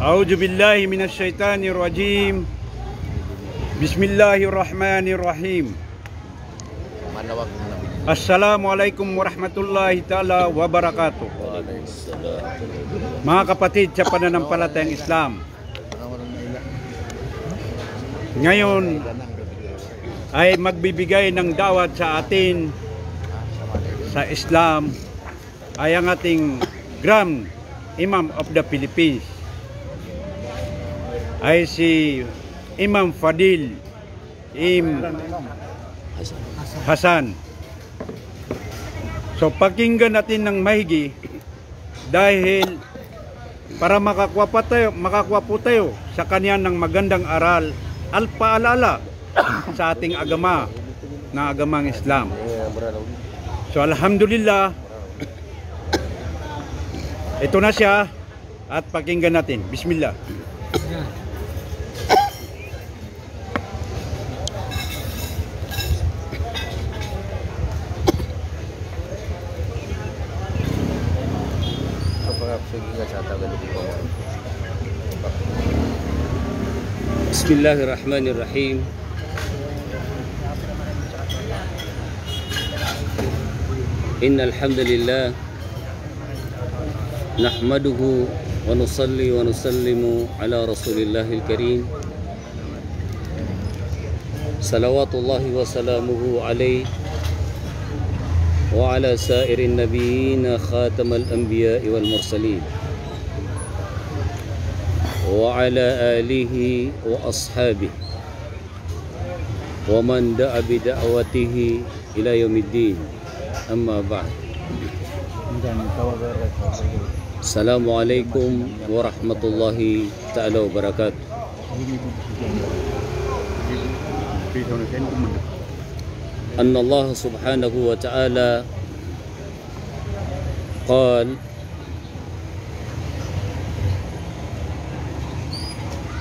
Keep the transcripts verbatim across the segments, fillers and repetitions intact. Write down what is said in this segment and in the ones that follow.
أعوذ بالله من الشيطان الرجيم. بسم الله الرحمن الرحيم. Assalamu alaikum warahmatullahi taala wabarakatuh. Mga kapatid sa pananampalatayang Islam, ngayon ay magbibigay ng dawat sa atin sa Islam ay ang ating Grand Imam of the Philippines, ay si Imam Fadil Im Hasan. So, pakinggan natin ng maigi dahil para makakuha pa tayo, makakuha po tayo sa kanya ng magandang aral at paalala sa ating agama na agamang Islam. So, alhamdulillah, ito na siya at pakinggan natin. Bismillah. بسم الله الرحمن الرحيم. إن الحمد لله نحمده ونصلي ونسلم على رسول الله الكريم، صلوات الله وسلامه عليه وعلى سائر النبيين خاتم الأنبياء والمرسلين وعلى آله وأصحابه ومن دعا بدعوته إلى يوم الدين. أما بعد. السلام عليكم ورحمة الله تعالى وبركاته. أن الله سبحانه وتعالى قال: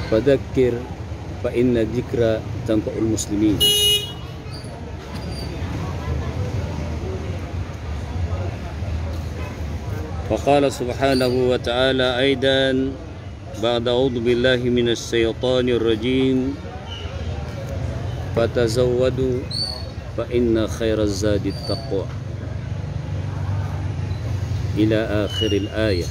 فذكر فإن الذكرى تنفع المسلمين. وقال سبحانه وتعالى أيضا بعد أعوذ بالله من الشيطان الرجيم، فتزودوا فإن خير الزاد التقوى. إلى آخر الآية.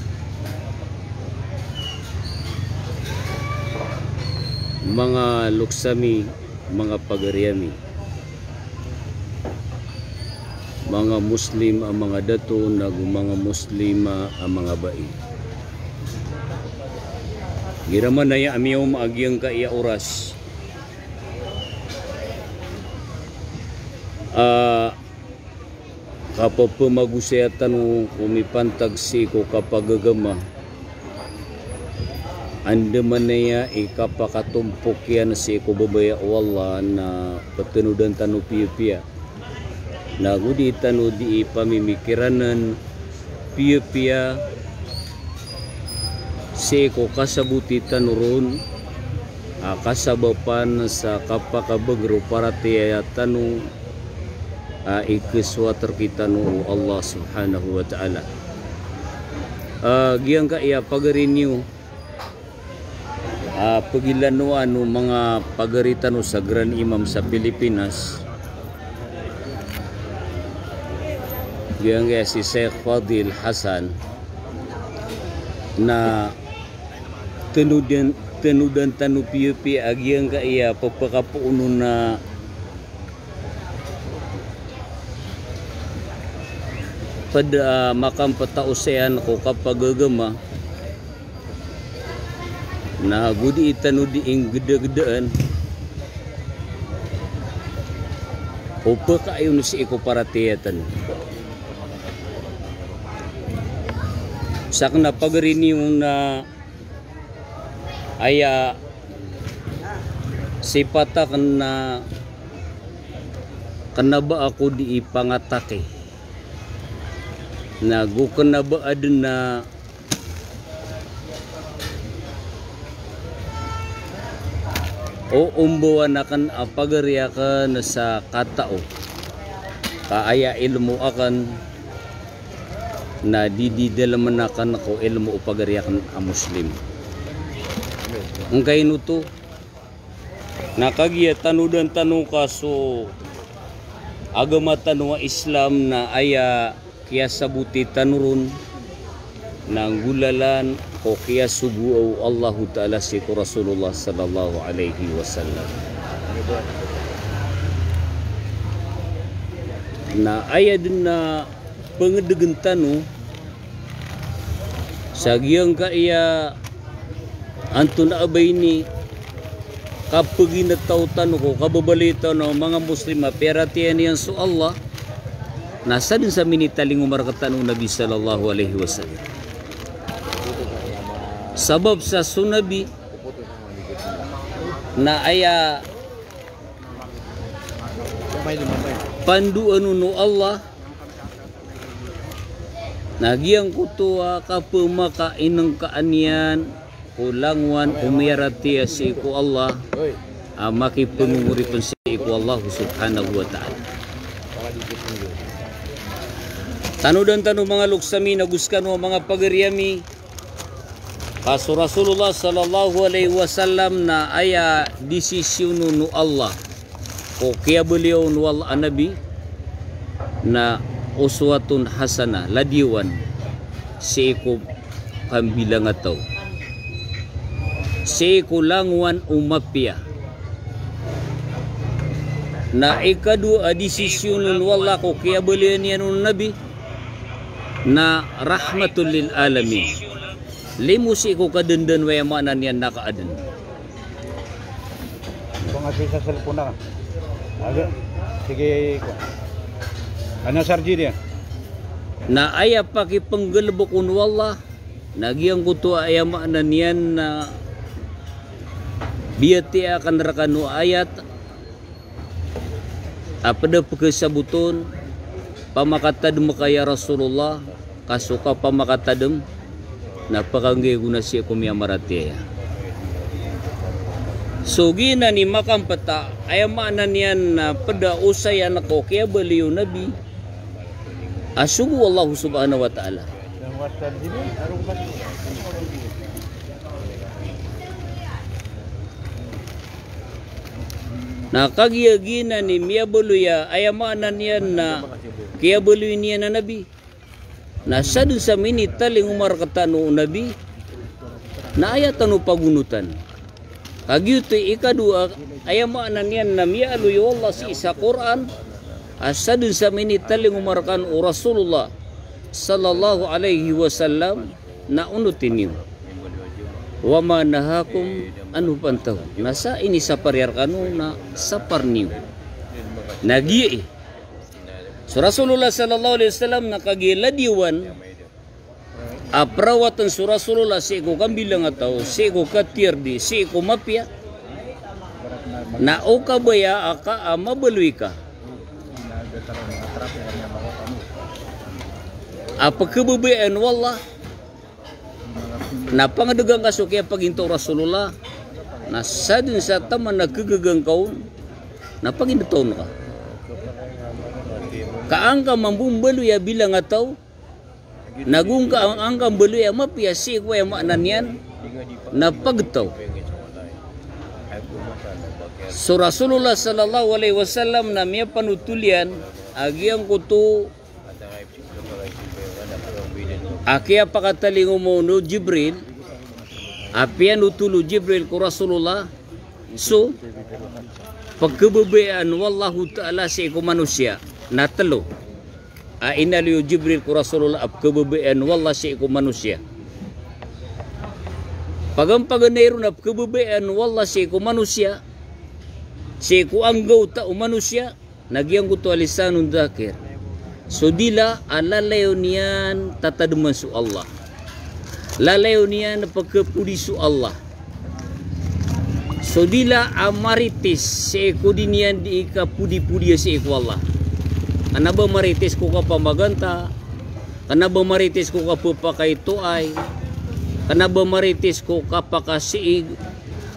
Manga loks ami, manga pagari ami, manga Muslim a manga dato, nago manga Muslima a manga bai. Igira man aya a miyaoma a giyangkaya oras a kapapamagosaya tano ko mipantag sii ko kapagagama. Andamanaya i kapakatompok iyan sii ko babaya o Allah na petenodan tano piyapiya. Na go di tano di ipamimikiranen piyapiya sii ko kasaboti tano ron a kasabapan sa kapakabeger o paratiyaya tano a ikeswat rektano o Allah Subhanahu wa Ta'ala. A, giyangkaya pagari niyo a pagilanoan o manga pagari tano sa Grand Imam sa Pilipinas, giyangkaya si Sheikh Fadil Hasan, na tenodan, tenodan tano piyapiya a giyangkaya pepakapoon on a ped a makampetao siyan ko kapagagama. Na go di tano di inggedagedaan o pekaayon sii ko paratiyaya tano. Sakn a pagari niyo na aya sipat akn na kena ba ako di ipangataki, na go kena ba aden a oombawan akn a pagari akn sa katao, ka aya ilmo akn na di di delemen akn ko ilmo o pagari akn a Muslim. Ngkaino oto? Na kagiya tanodan tano ka so agama tano a Islam na aya kiyasaboti tano ron na nggolalan ko kiyasogoa o Allahu Ta'ala sii ko Rasulullah sallallahu alaihi wasallam. Na aya den a pengedegen tano sa giyangkaya antonaa ba ini kapeginetaw tano ko kababaloy tano a manga Muslim a piyaratiyaya niyan so Allah, na saden sa minitalingoma rektano o Nabi sallallahu alaihi wasallam. Sabap sa so Nabi na aya pandoan o Allah, na giyangkoto a kapemakainengkaan iyan ko langowan o miyaratiyaya sii ko Allah a makipenongoripen sii ko Allah subhanahu wa ta'ala. Tanodan tano manga loks ami, nago sekano a manga pagari ami, ka so Rasulullah sallallahu alaihi wasallam na aya desisyonon o Allah ko kiyabaloy on o Allah a Nabi na uswatun hasanah, ladiwan sii ko kambilangataw, sii ko langowan o mapiya. Na ikadowa a desisyonon o Allah ko kiyabaloy niyan on o Nabi na rahmatul lil alamin. Limo sii ko kadendan, aya maana niyan na kaaden. Pangasi sa cellphone na. Aga. Sige ko. Ana sarjiri. Na aya pakipenggelebek on o Allah na giyangkoto a aya maana niyan na biyatiya aken rekano a ayat a ped a pekesaboton, pamakatadem ka ya Rasulullah, ka so kapamakatadem na pekanggay ko na sii ko miyamaratiyaya. So giyanan i makampet a aya maana niyan na ped a osayan ko kiyabaloy o Nabi a sogo o Allah subhanahu wa ta'ala. Na kagiya giyanan i miyabaloy a aya maana niyan na kiyabaloy niyan a Nabi, na saden sa minitalingoma rektano o Nabi na aya tano pagonotan. Kagiya oto i ikadowa a aya maana niyan na miyaaloy o Allah sii sa Qur'an a saden sa minitalingoma rekano o Rasulullah sallallahu alaihi wasallam na onoti niyo. Wa ma nahakum anhu fantahu. Na sa inisapar iyan rekano na sapar niyo. Na giya i so Rasulullah sallallahu alaihi wasallam na kagiya ladiwan a perawatan so Rasulullah sii ko kambilangataw, sii ko katiyardi, sii ko mapiya, na o kabaya aka a mabaloy ka a pekebabayaan o Allah, na pangedegan ka so kiyapaginetaw o Rasulullah, na saden sa taman a kegegan ka on na paginetaw on ka. Ka angka mambo mbaloy a bilangataw, nago angka, angka mbaloy a mapiya sii ko aya maana niyan na pagetaw. So Rasulullah sallallahu alaihi wasallam na miyapanotol iyan a giyangkoto a kiyapakatalingoma on o Jibril, a piyanotol o Jibril ko Rasulullah so pekebabayaan o Allahu Ta'ala sii ko manosiya na telo a inaloy o Jibril ko Rasulullah a pekebabayaan o Allah sii ko manosiya. Pagampaganay ron a pekebabayaan o Allah sii ko manosiya, sii ko anggawta o manosiya, na giyangkoto a lisanun dhakir. So dila a lalayon iyan tatademan so Allah. Lalayon iyan pekepodi so Allah. So dila a maritis sii ko di niyan di ikapodipodiya sii ko Allah. Kena ba maritis ko kapamaganta, kena ba maritis ko kapepakaitoay, kena ba maritis ko kapakasiig,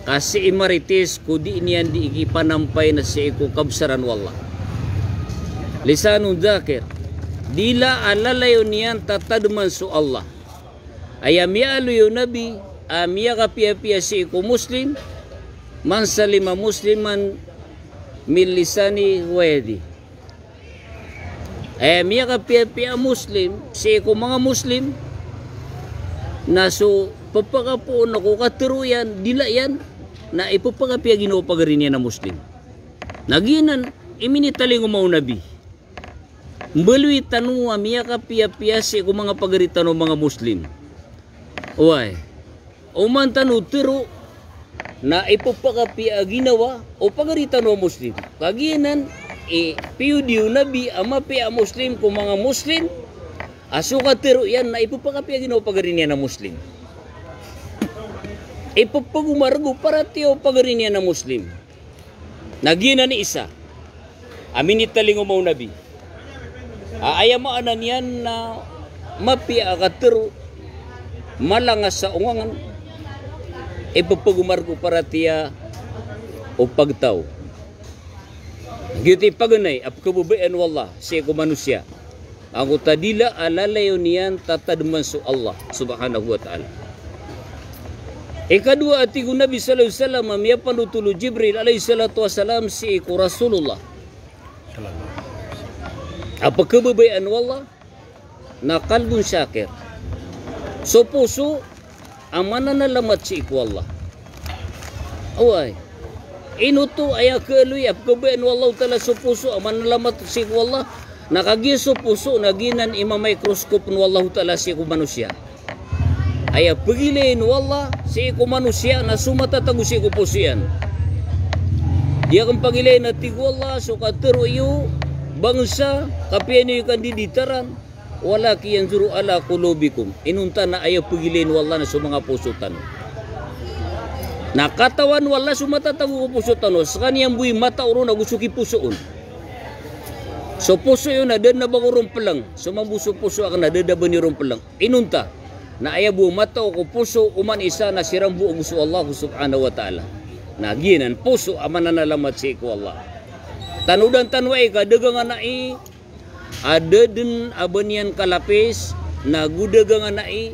ka sii maritis ko di niyan di ikipanampay na sii ko kabsaran o Allah. Lisanun dhakir. Dila a lalayon iyan tatademan so Allah. Aya miyaaloy o Nabi a miyakapiyapiya sii ko Muslim, man salima Musliman min lisanihi wa yadihi. Aya miyakapiyapiya a Muslim sii ko manga Muslim na so pphakapoon ko katharo iyan, dila iyan, na ipphakapiya ginawa o pagari niyan a Muslim. Na giyanan i minitalingoma o Nabi. Mbaloy tano a miyakapiyapiya sii ko manga pagari tano a manga Muslim. Oway. Oman tano tharo na ipphakapiya a ginawa o pagari tano a Muslim. Kagiya nan i piyodi o Nabi a mapiya a Muslim ko manga Muslim a so katharo iyan na ipphakapiya a ginawa o pagari niyan a Muslim. Ipphagomar ko paratiyaya o pagari niyan a Muslim. Na giyanan i isa a minitalingoma o Nabi a aya maana niyan na mapiya a katharo, malangas a ongangen, ipphagomar ko paratiyaya o pagtaw. Giyoto i paganay a pkhababayaan o Allah sii ko manosiya. Angkoto a dila a lalayon iyan tatadman so Allah subhanahu wa ta'ala. Ikadowa a tig o Nabi sallallahu alaihi wasallam a miyapanothol o Jibril alayhis salatu wassalam sii ko Rasulullah a pkhababayaan o Allah na qalbun shakir. So poso a mananalamat sii ko Allah. Oway. Ino oto aya khaaloy a pkhabayaan o Allahu Ta'ala so poso a mananalamat sii ko Allah? Na kagiya so poso na giyanan i ma-microscope o Allahu Ta'ala sii ko manosiya. Aya pagilayn o Allah sii ko manosiya na so matatago sii ko poso iyan. Di akn pagilayn a tig o Allah so katharo iyo, bangsa, kapiya niyo kandiditaran, walakin yanzuru ila qulubikum. Inonta na aya pagilayn o Allah na so manga poso tano. Na katawan o Allah so matatago ko poso tano, skaniyan bo i mata o ron ago so kiposo on. So poso iyo na da dn a ba ko ron plng, so mambo so poso akn na da dn a ba niyo ron plng. Inonta na aya bo matao ko poso oman isa na siran bo ago so Allah subhanahu wa ta'ala. Na giyanan poso a mananalamat sii ko Allah. Tanodan tano ai ka dagangan ai a da dn a ba niyan kalapis, na go dagangan ai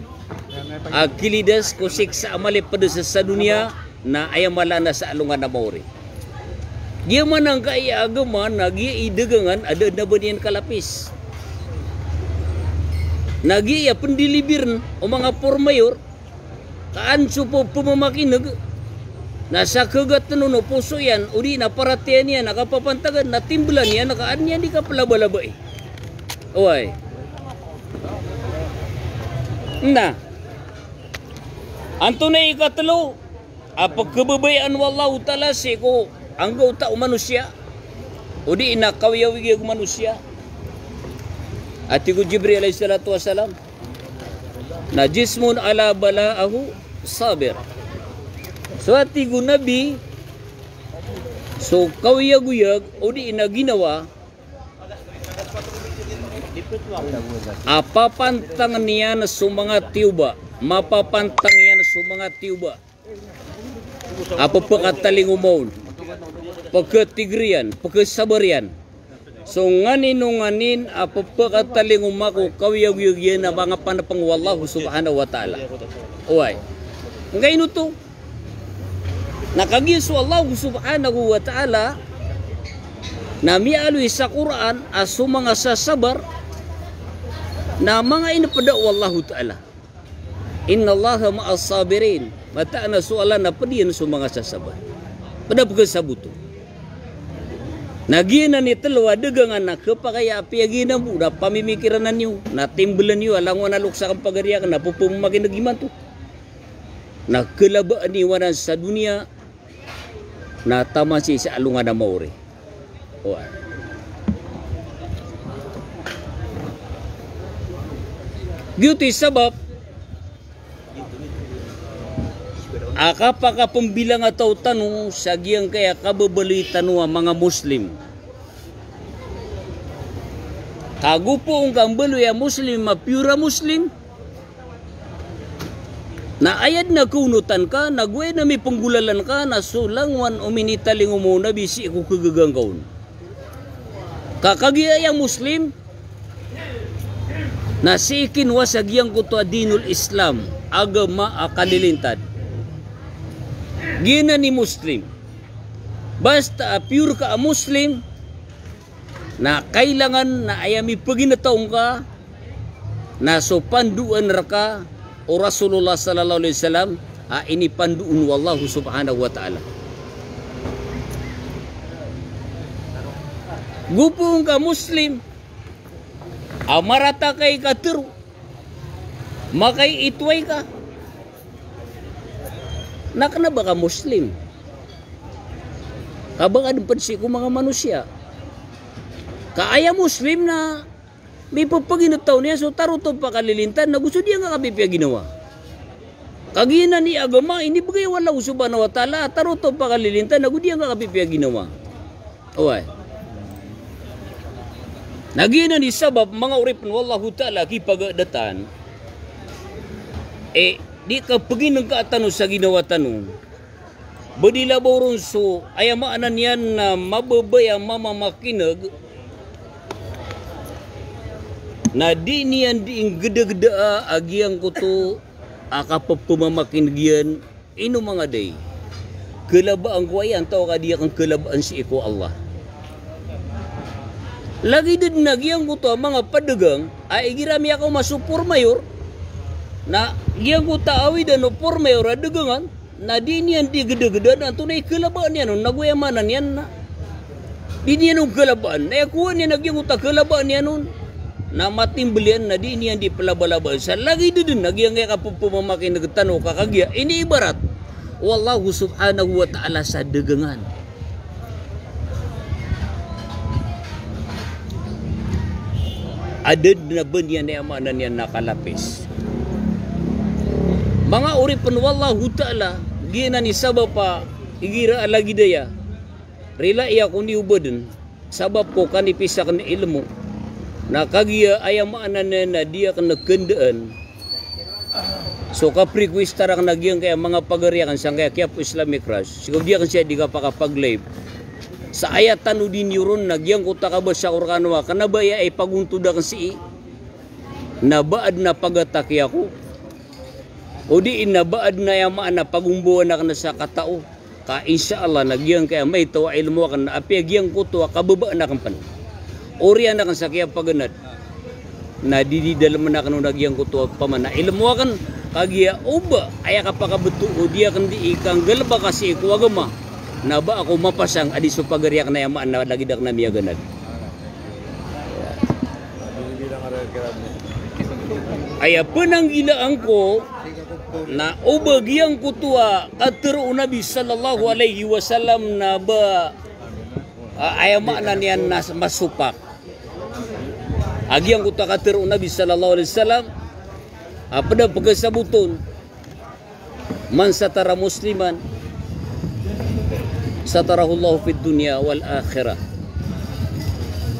a kilidas ko siksa a malipd sa doniya, na aya mala na sa alongan a maori. Giya manangkai a agama na giya i dagangan a da dn a ba niyan kalapis. Na giya i pndilibirn o manga pormayor, ka an so pphamakineg, na sa khagatn o poso iyan, odi na paratiyaya niyan a kapapantagan, na timblan iyan ka an iyan di kaplabalabai. Oway. Na antonaa i ikatlo a pkhababayaan o Allahu Ta'ala sii ko anggawta o manosiya, odi na kawiyawiya ko manosiya? A tig o Jibril alayhis salatu wassalam, na jismun ala bala'ahu sabir. So a tig o Nabi, so kawiyagoyag odi na ginawa a papantang iyan so manga tiyoba, mapapantang iyan so manga tiyoba a pphakatalingoma on, pkhatigr iyan, pkhasabar iyan so nganin o nganin a pphakatalingoma ko kawiyagoyag iyan a manga panpng o Allah subhanahu wa ta'ala. Oway. Angkaino oto? Na kagiya so Allah subhanahu wa ta'ala na miyaaloy sa Qur'an a so manga sasabar na manga inpda o Allahu ta'ala. Innallaha ma'as sabirin. Mataan a so Allah na pd iyan so manga sasabar. Pd a pkhasaboto. Na giyanan i tlo a dagangan na khapakay a piyagiyanan bo na pamimikiranan iyo, na timblan iyo a langon a loks akn pagari akn na pphamakineg imanto. Na khalabaan iyo anan sa doniya, na taman sii sa alongan a maori. Oway. Giyoto i sabap a kapakapmbilangataw tano sa giyangkaya kababaloy tano a manga Muslim. Ka go poon ka mbaloy a Muslim a pure a Muslim, na aya dn a kaonotan ka, na go aya dn a mipnggolalan ka, na so langowan o minitalingoma o Nabi sii ko khagaga ngka on. Ka kagiya aya Muslim na sii kinowa sa giyangkoto a dinul Islam, agama a kalilintad. Giyanan i Muslim. Basta a pure ka a Muslim, na kailangan na aya mipaginetaw ngka na so pandoan rka o Rasulullah sallallahu alaihi wasallam a inipandoon o Allah subhanahu wa ta'ala. Go pn ka Muslim a marata ka i katharo, makaiitway ka, na kna ba ka Muslim. Ka ba ka dn pd sii ko manga manosiya. Ka aya Muslim na mipapaginetaw niyan so tarotop a kalilintan ago so di angka kapipiya ginawa. Ka giyanan i agama inibgay o Allah subhanahu wa ta'ala a tarotop a kalilintan ago di angka kapipiya ginawa. Oway. Na giyanan i sabap, manga oripn o Allahu ta'ala, a kipagadatan, e, di kapaginengka tano sa ginawa tano. Ba di labaw ron so, aya maana niyan na mababaya mamamakineg, na di niyan di nggdagdaa a giyangkoto a kapepemamakineg iyan, ino manga dai. Kalabaan ko aya antaa ka di akn kalabaan sii ko Allah. Lagid dn a giyangkoto a manga padagang a igira miyakaoma so pormayor, na giyangkoto a awidan o pormayor a dagangan, na di niyan di gdagdaan antonaa i kalabaan iyan on, nago aya maana niyan na di niyan on kalabaan. Na aya kowaan iyan a giyangkoto a kalabaan iyan on na matimbl iyan, na di niyan di plabalabaan. Sa lagid dn a giyangkaya kapepemamakineg tano ka kagiya iniibarat o Allahu subhanahu wa ta'ala sa dagangan. Adn a ba niyan, aya maana niyan na kalapis. Manga oripn o Allahu ta'ala, giyanan i sabap a igira a lagid aya, rilai ako niyo badn, sabap ko kanipiya akn ilmo. Na kagiya aya maana niyan na di akn kandaan so kaprequista rakn a giyangkaya manga pagari akn sangkaya Quiapo Islamic Trust. Sii ko di akn siya di kapakapag-live. Sa aya tanodi niyo ron na giyangkoto a kabasa ko rkano a kna ba aya i pagontod akn sii na ba adn a pagataki ako, odi na ba adn a, aya maana, pagombawan akn sa katao. Ka insha Allah na giyangkaya maitaw a ilmo akn na apiya giyangkoto a kababaan akn pn, oriyan akn sa kiyapaganad, na di di dalmn akn on a giyangkoto a pamana ilmo akn. Kagiya o ba aya kapakabto o di akn di ikanggalbka sii ko agama, na ba ako mapasang a di so pagari akn, aya maana, lagid akn a miyaganad. Aya pnanggilaan ko na o ba giyangkoto a katharo o Nabi sallallahu alaihi wasallam na ba, a, aya maana niyan na masopak. A giyangkoto a katharo o Nabi sallallahu alaihi wasallam a pd a pkasabot on, "Man satara musliman, satarahullahu fid dunya wal akhirah."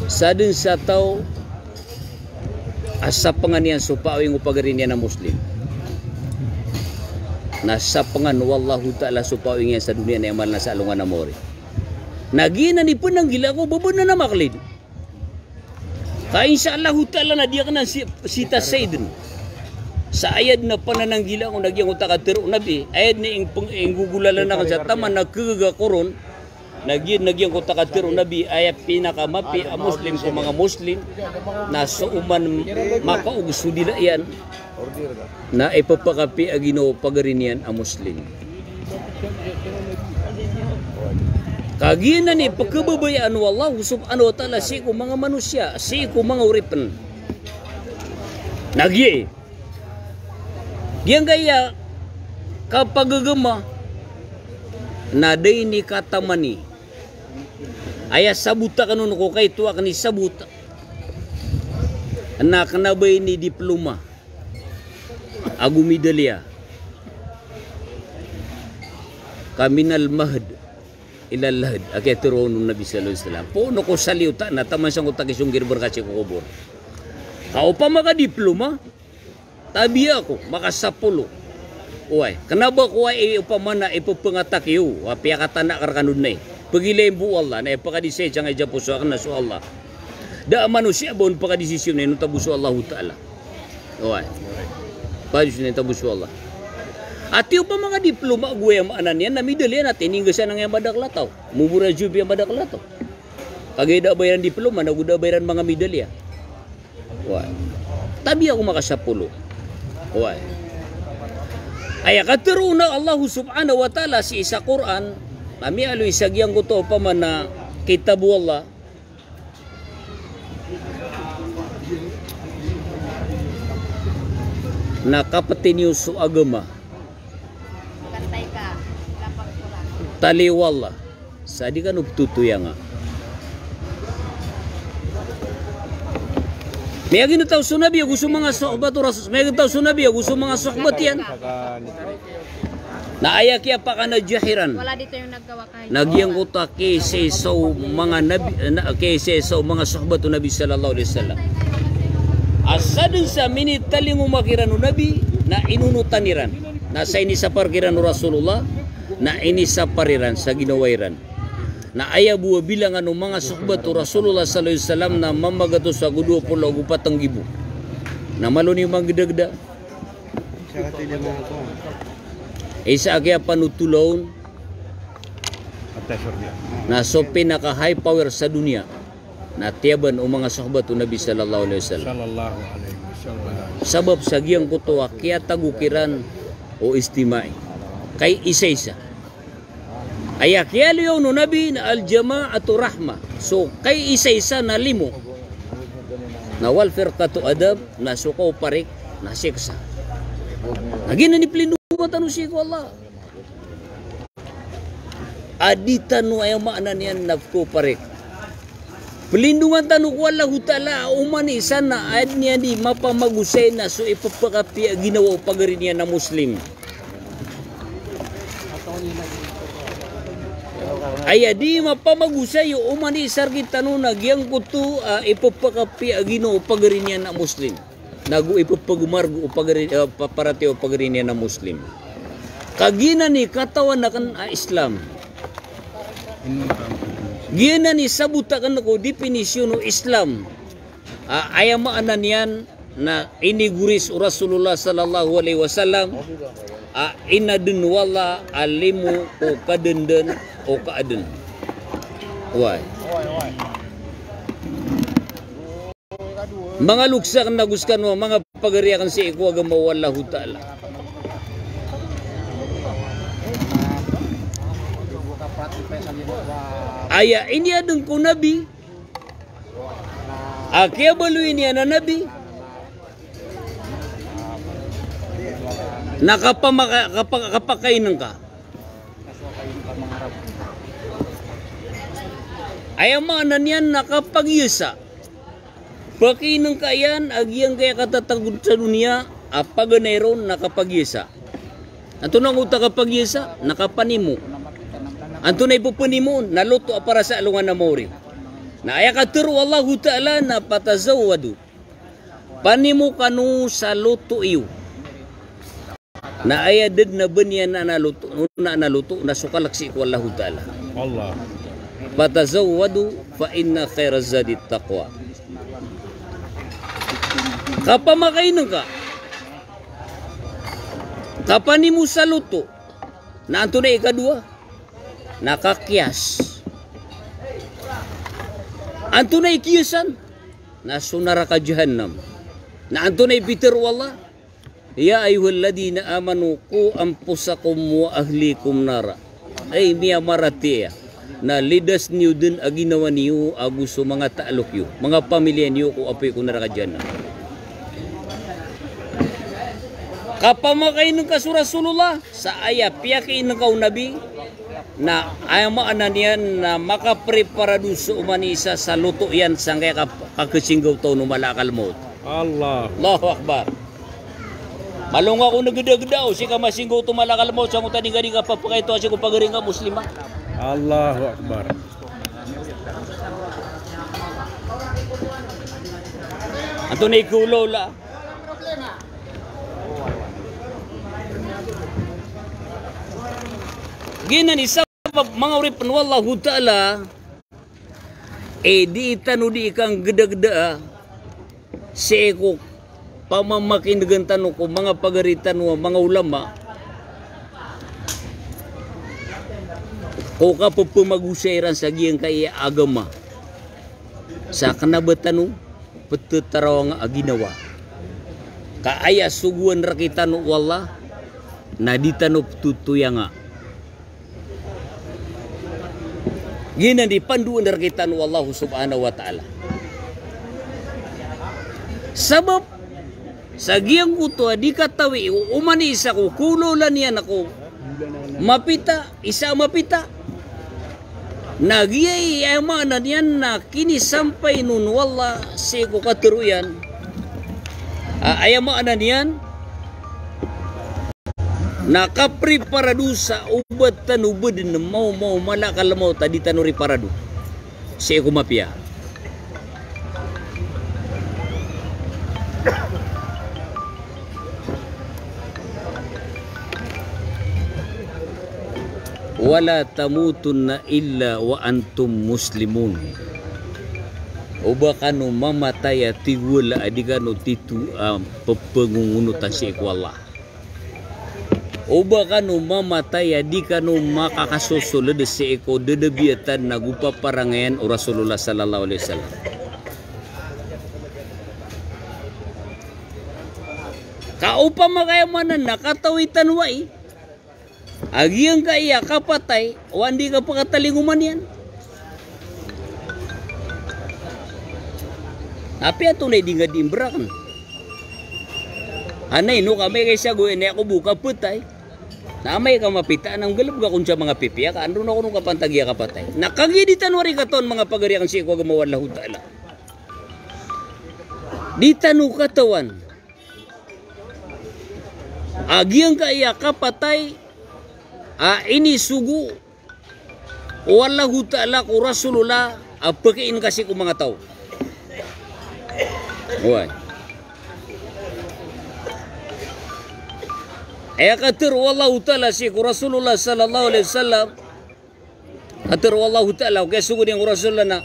Sadn sa taw a sapangan iyan so paawing o pagari niyan a Muslim, na sapangan o Allahu ta'ala so paawing iyan sa doniya na iman na sa alongan a mawri. Na giyanan i pnanggila ko, ba ba nan a maklid. Ka insha Allahu ta'ala na di akn si, sita saydn. Sa aya dn a panananggila ko na giyangkoto a katharo o Nabi, aya dn a ing, ing, inggogolalan akn sa taman a kagaga ko ron, na giya, na giyangkoto a katharo o Nabi, aya pinakamapiya a Muslim ko manga Muslim, na so oman makaog so dila iyan, na ipapakapiya a ginawa o pagari niyan a Muslim. Ka giyanan i pkhababayaan o Allah subhanahu wa ta'ala sii ko manga manosiya, sii ko manga oripn. Na giya, giyangkaya kapagagama, na da ini katamani. Aya sabot akn on ko kaito akn i sabot, na kna ba ini diploma ago midaliya ka minal mahd ilal lahd, a kiyatharo on o Nabi sallallahu alaihi wasallam. Poon ko sa liyo ta na taman sangkoto a kisonggir br ka sii ko kobor. Ka opama ka diploma, tabiya ko, makasapolo. Oway, kna ba ko aya opama na ipapngatak iyo, a piyakatanak rkano dn ai. Pagilay bo o Allah, na ipakadisay sangkai sa poso akn na so Allah. Da a manosiya ba on pakadisisyon na inonta bo so Allahu ta'ala. Oway. Pakadisisyon na inonta bo so Allah. Ati opama ka diploma go aya maana niyan na midaliya na tininggasan angkaya madakl a taw. Momorajob iyan madakl a taw. Kagiya da a ba iran diploma, nago da a ba iran manga midaliya. Oway. Tabiya ko makasapolo. Oway. Aya katharo o Allah subhanahu wa ta'ala sii sa Qur'an, na miyaaloy sa giyangkoto opama na kitab o Allah, na kapeti niyo so agama. Taliyo o Allah. Sa di kano ptotoyanga. Miyaginetaw so Nabi ago so manga sohbat o Rasul. Miyaginetaw so Nabi ago so manga sohbat iyan. Na aya kiyapakanajahi ran. Na giyangkoto a kiyaisaisaw o manga nabi, na, kiyaisaisaw o manga sohbat o Nabi sallallahu alaihi wasallam. A sadn sa minitalingoma kiran o Nabi, na inonotan iran. Na sa inisapar kiran o Rasulullah, na inisapar iran sa ginawa iran. Na aya bo a bilangan o manga sohbat o Rasulullah sallallahu alaihi wasallam na mamagatos ago dowa polo ago pat nggibo. Na malo niyo manggdagda. Isa a kiyapanothol on na so pinaka high power sa doniya na tiyaban o manga sohbat o Nabi sallallahu alaihi wasallam. Sabap sa giyangkoto a kiyatago kiran o ijtima'i. Kay isaisa. Aya kiyaaloya on o Nabi na al-jama'atu rahmah. So kay isaisa na limo. Na wal firqatu adhab, na so kaoparik na siksa. Na giyanan i plindongan tano sii ko Allah. A di tano, aya maana niyan na pkaoparik. Plindongan tano ko Allahu Ta'ala, oman i isa na adn iyan di mapamagosay na so ipphakapiya a ginawa o pagari niyan a Muslim. Aya di mapamagosay o oman i isa rktano na giyangkoto a ipphakapiya a ginawa o pagari niyan a Muslim. Nago ipphagomar o pagari, eh, pa-, paratiyaya o pagari niyan a Muslim. Ka giyanan i katawan akn a Islam. Giyanan i sabot akn ko definisyon o Islam. A, aya maana niyan na inigoris o Rasulullah sallallahu alaihi wasallam a inadn o Allah a limo o kadndn o kaadn. Oway. Manga loks akn ago skano, manga pagari akn sii ko agama o Allahu Ta'ala. Aya iniyadn ko Nabi, a kiyabaloy niyan a Nabi, na kapamaka-, kapa-, kapakainngka. Aya maana niyan na kapagiyasa. Pakainngka iyan a giyangkaya katatagod sa doniya a paganay ron na kapagiyasa. Antonaa oto a kapagiyasa? Na kapanimo. Antonaa i pphanimo on? Na loto a para sa alongan a maori. Na aya katharo o Allahu Ta'ala na fatazawwadu. Panimo kano sa loto iyo. Na aya da dn a ba niyan na loto, na, na loto, na so kalk sii ko Allahu Ta'ala. Allah. Fatazawwadu fa inna khairaz zadi taqwa. Kapamakainngka, kapanimo sa loto, na antonaa i ikadowa? Na kakiyas. Antonaa i kiyasan? Na so naraka jahannam. Na antonaa i pitharo o Allah? Ya ayyuhalladhina amanu qu anfusakum wa ahlikum nara. Hay miyamaratiyaya, na lidas niyo dn a ginawa niyo ago so manga talok iyo, manga pamilya niyo ko apoy ko naraka jahannam. Kapamakainngka so Rasulullah, sa aya piyakiinngka o Nabi, na aya maana niyan na makapreparado so oman i isa sa loto iyan sangkaya kap-, kakasinggaw taw o malakal maut. Allah. Allahu Akbar. Malonga ko na gdagda o sii ka masinggaw oto malakal maut sa ngoto a di ngka di kapapakaito a sii ko pagari ngka Muslima. Allahu Akbar. Antonaa i kaolaola? Giyanan i sabap manga oripn o Allahu Ta'ala, e, di tano di ikanggdagdaa sii ko pamamakin'gn tano ko manga pagari tano a manga ulama, ko kapepemagosay iran sa giyangkai a agama. Sa kena ba tano petetaraw nga a ginawa. Ka aya sogoan rektano o Allah, na di tano petotoyanga. Giyanan i pandoan rektano o Allah subhanahu wa ta'ala. Sabap sa giyangkoto a di katawi o oman i isa ko kololan iyan a ko mapita, isa a mapita. Na giya i aya maana niyan na kinisampay on o Allah sii ko katero iyan. A, aya maana niyan na kapreparado sa oba tano beden mawmaw malakal mawt a di tano riparado sii ko mapiya. Wala tamutunna illa wa antum muslimun. Oba kano mamatay a tig o Allah a di kano tito a pepengongonotan sii ko Allah. Oba kano mamatay a di kano makakasosoled sii ko dedebiyatan nago paparangayan o Rasulullah sallallahu alaihi wasallam. Ka opama ka aya maana na katawi tano ai a giyangkai a kapatay o anda i kapakatalingoma niyan. Apiya antonaa i di nga di mberaken? Anay no ka amay ka isa go inaya ko bo kapatay. Na amay ka mapita na nggalebek ako on sa manga pipiya ka, anda ron ako ron kapantagi a kapatay. Na kagiya di tano ari katawan manga pagari aken sii ko agama o Allahu Ta'ala. Di tano katawan a giyangkai a kapatay a inisogo o Allahu Ta'ala ko Rasulullah a pekiin ka sii ko manga taw. Oway. Aya katero o Allahu Ta'ala sii ko Rasulullah sallallahu alaihi wasallam, katero o Allahu Ta'ala, o kiyasogo niyan ko Rasulullah na,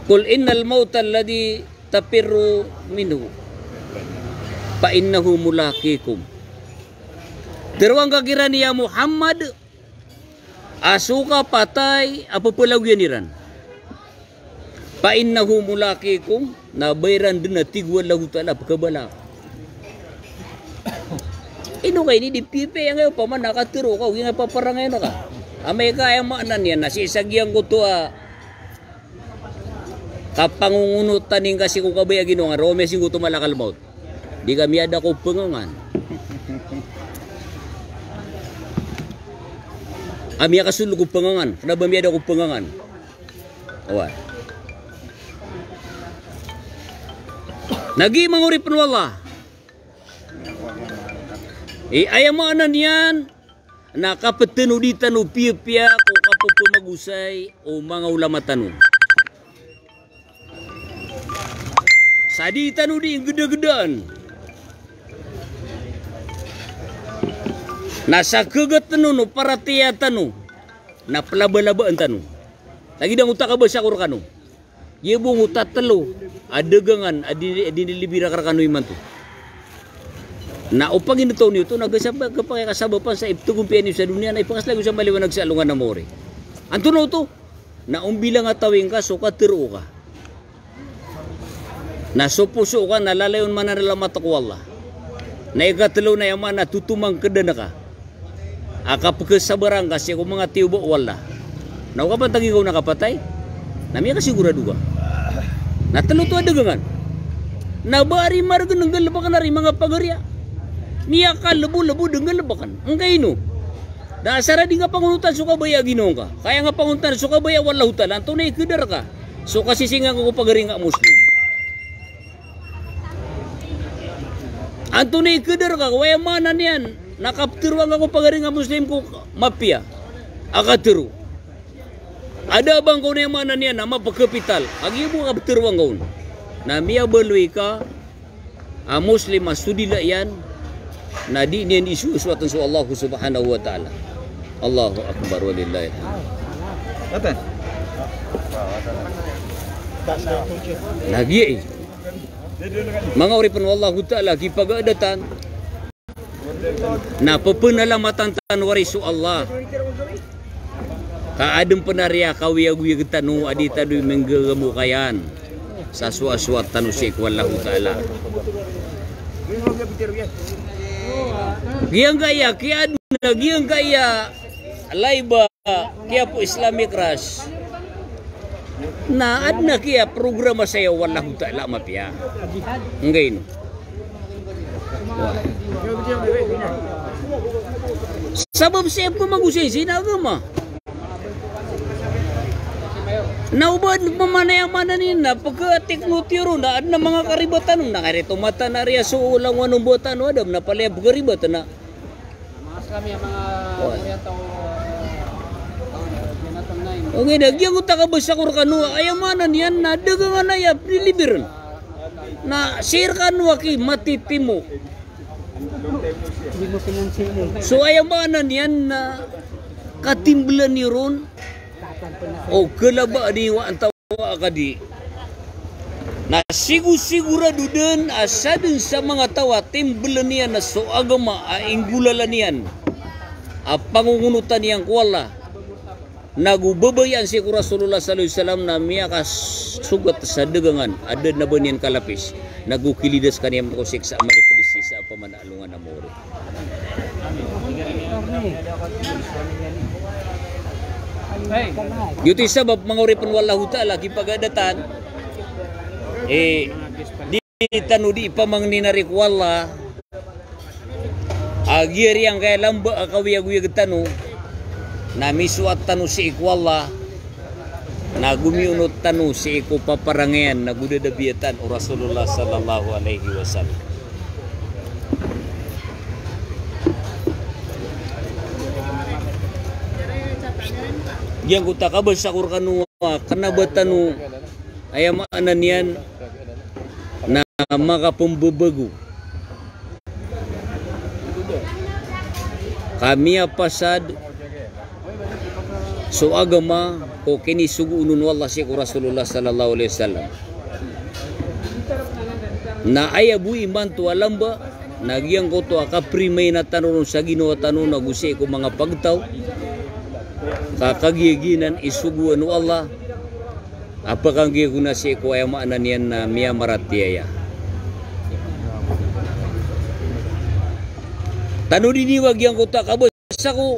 "Qul innal mawta alladhi tafirru minhu fa innahu mulaqikum." Teroang ka kiran, ya Muhammad, a so kapatay a pepelagoyan iran. Fa innahu mulaqikum, na ba iran den a tig o Allahu Ta'ala pekabala. Ino ka ini di pipiya nga opama na katero ka, o giyangkai a paparangayan ka. Amay ka aya maana niyan na sii sa giyangkoto a kapangongonotan ingka sii ko kabaya a ginawa nga, roo miya singkoto malakal mawt. Di ka miyada ko pengangan. A miyakasoled ko pengangan, kena ba miyada ko pengangan. Oway. Na giya manga oripen o Allah, i aya maana niyan na kapetano di tano piyapiya ko kapepemagosay o manga ulama tano. Sa di tano di nggedagedaan. Na sa kegaten o paratiyaya tano na pelabalabaan tano. Lagid angkoto a kabasa ko rekano. Giya bo angkoto a telo a dagangan a di, a dinilibir ka rekano imanto. Na o panginetaw niyo oto na gasa ba, gapakay kasabapan sa iptegompiya niyo sa doniya na ipakaslay ko sa maliwanag sa alongan a maori. Antonaa oto? Na ombilang a tawi ngka so katero ka na so poso ka na lalayon mananalamat ko Allah. Na ikatelo na aya maana totomangkedan ka a kapekesabaran ka sii ko manga tiyoba o Allah. Na o kapantagi ka on a kapatay na miyakasigorado ka. Na telo oto a dagangan. Na ba ari maregen nggalebekan ari manga pagari a miyakalebolebo den nggalebekan. Angkaino? Da asar a di nga pangonotan so kabaya a ginawa ngka. Ka aya nga pangonotan so kabaya o Allahu Ta'ala, antonaa i keder ka so kasisinga ngka ko pagari nga Muslim? Antonaa i keder ka, aya maana niyan na kapteroa ngka ko pagari nga Muslim ko mapiya a katero? Ada bang ko na aya maana niyan na mapekapital. Kagiya bo kapteroa ngka on na miyabaloy ka a Muslim a so dila iyan na di niyan isosoat so Allah Subhanahu wa Ta'ala. Allahu Akbar, walillahil hamd. Na giya i manga oripen o Allahu Ta'ala, kipagadatan Na pphanalamatan tano ari so Allah. Ka adn pn a riya kawiyagoyag tano a di tano di manggagamokay sa soasoat tano sii ko Allahu Ta'ala. Giyangkaya, kiyaadn a giyangkaya live a kiyapo Islamic Rush. Na adn a kiyaprograma saya o Allahu Ta'ala a mapiya. Nggaino. Sabap sii pmagosay sii na agama. Na o ba adn pman a aya maana niyan na pkhateknolohiya ron na adn a manga karibatan on na kay rito mata na riya so langowan o bata o Adam na palaya pkharibat na. Oway. Ogaid na giyangkoto a kabasa ko rkano a aya maana niyan na dagangan a aya pnilibiran. Na sii rkano a ki matitimo. So aya maana niyan na katimblan iyo ron o kalaba di wa antawa a kadi. Na sigosigorado dn a sadn sa manga taw a timblan iyan na so agama a inggolalan iyan a pangongonotan iyan ko Allah. Nago babayaan sii ko Rasulullah sallallahu alaihi wasallam na miyakasogat sa dagangan a da dn a ba niyan kalapis. Nago kilidas ka niyan ko siksa a manipd sii sa pman a alongan a mawri. Giyoto i sabap manga oripn o Allahu Ta'ala, kipagadatan. Eh, di tano di pamangnin ari ko Allah. A giyangkaya lamba a kawiyagoyag tano na misoat tano sii ko Allah, na gomiyonot tano sii ko paparangayan na go dadabiyatan o Rasulullah sallallahu alaihi wasallam. Giyangkoto a kabasa ko rkano a kna ba tano, aya maana niyan na makapmbabago ka miyapasad so agama ko kinisogoon o Allah sii ko Rasulullah sallallahu alaihi wasallam. Na aya bo imanto a lamba na giyangkoto a kaprimaina tano ron sa ginawa tano nago sii ko manga pagtaw. Ka kagiya giyanan i sogoan o Allah a pkanggiyagoona sii ko aya maana niyan na miyamaratiyaya. Tanodi niyo a giyangkoto a kabasa ko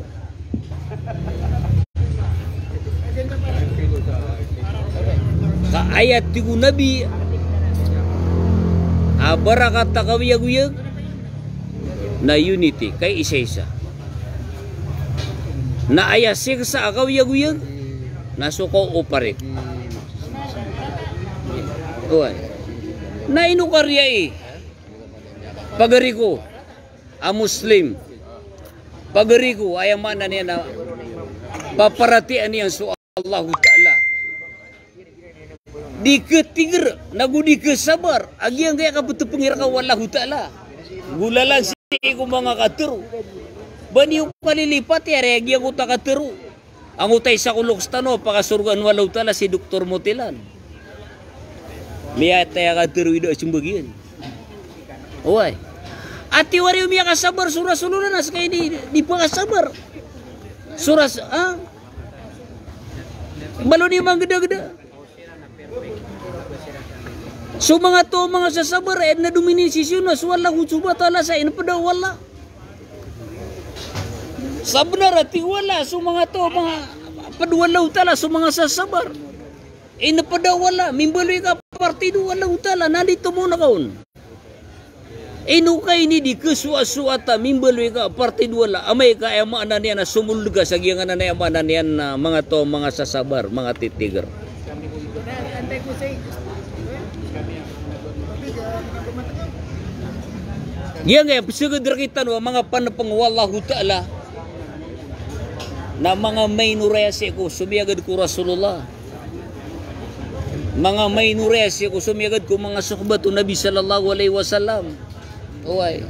ka aya tig o Nabi a barakat a kawiyagoyag na unity, kaisaisa. Na aya siksa a kawiyagoyag na so ka-operate. Oway. Na ino kariya i pagari ko a Muslim. Pagari ko, aya maana niyan na paparatiyayaan iyan so Allahu Ta'ala. Di khatigr, nago di khasabar a giyangkaya kaptpngi rka o Allahu Ta'ala. Golalan sii ko manga katharo. Ba niyo kalilipati ari a giyangkoto a katharo. Angkoto a isa ko loks tano a pakasorgaan o Allahu Ta'ala si Doktor Motilan. Miyatay a katharo i da a sombagiyan. Oway. Ati wari o miyakasabar so Rasulullah na ska i di, di pakasabar. So Ras-, ah? Baloy niyo manggdagda. So manga taw a manga sasabar, aya dn a dominisyon na so Allah Subhanahu wa Ta'ala sa inpda o Allah. Sabnar a tig o Allah, so manga taw a manga pd o Allahu Ta'ala, so manga sasabar. Inpda o Allah, mimbaloy ka partido o Allahu Ta'ala, na di tomo na ka on. Ino ka ini di khasoasoat a mimbaloy ka partido o Allah, amay ka aya maana niyan na somold ka sa giyanganan a aya maana niyan na manga taw a manga sasabar, manga titigr. Giyangkaya psagad rktano a manga panpng o Allahu Ta'ala na manga minority sii ko somiyagad ko Rasulullah. Manga minority sii ko somiyagad ko manga sohbat o Nabi sallallahu alaihi wasallam. Oway.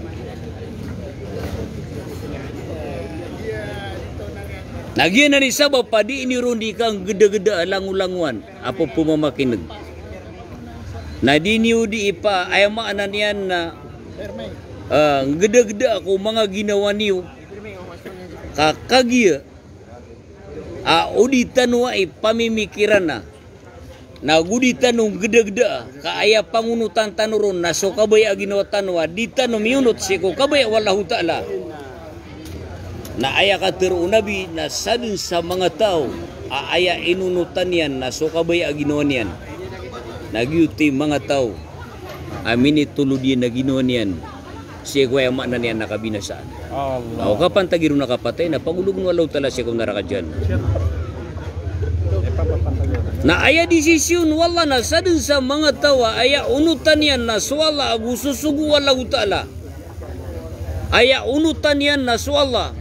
Na giyanan i sabap a di niyo ron di kanggdagda a langolangowan a pphamamakin'g. Na di niyo di ipa, aya maana niyan na ah, nggedageda ko manga ginawa niyo. Ka kagiya a o di tano a ipamimikiran a, na go di tano nggedageda ka aya pangonotan tano ron na so kabaya a ginawa tano a di tano miyonot sii ko kabaya o Allahu Ta'ala. Na aya katero o Nabi na sadn sa manga taw a aya inonotan iyan na so kabaya a ginawa niyan, na giyoto i manga taw a minitolod iyan a ginawa niyan sii ko aya maana niyan na kabinasaan. Allah. Aw kapantagi ron a kapatay na pagolog o Allahu Ta'ala sii ko naraka Jahannam. Na aya desisyon o Allah na sadn sa manga taw a aya onotan iyan na so Allah ago so sogo o Allahu Ta'ala. Aya onotan iyan na so Allah.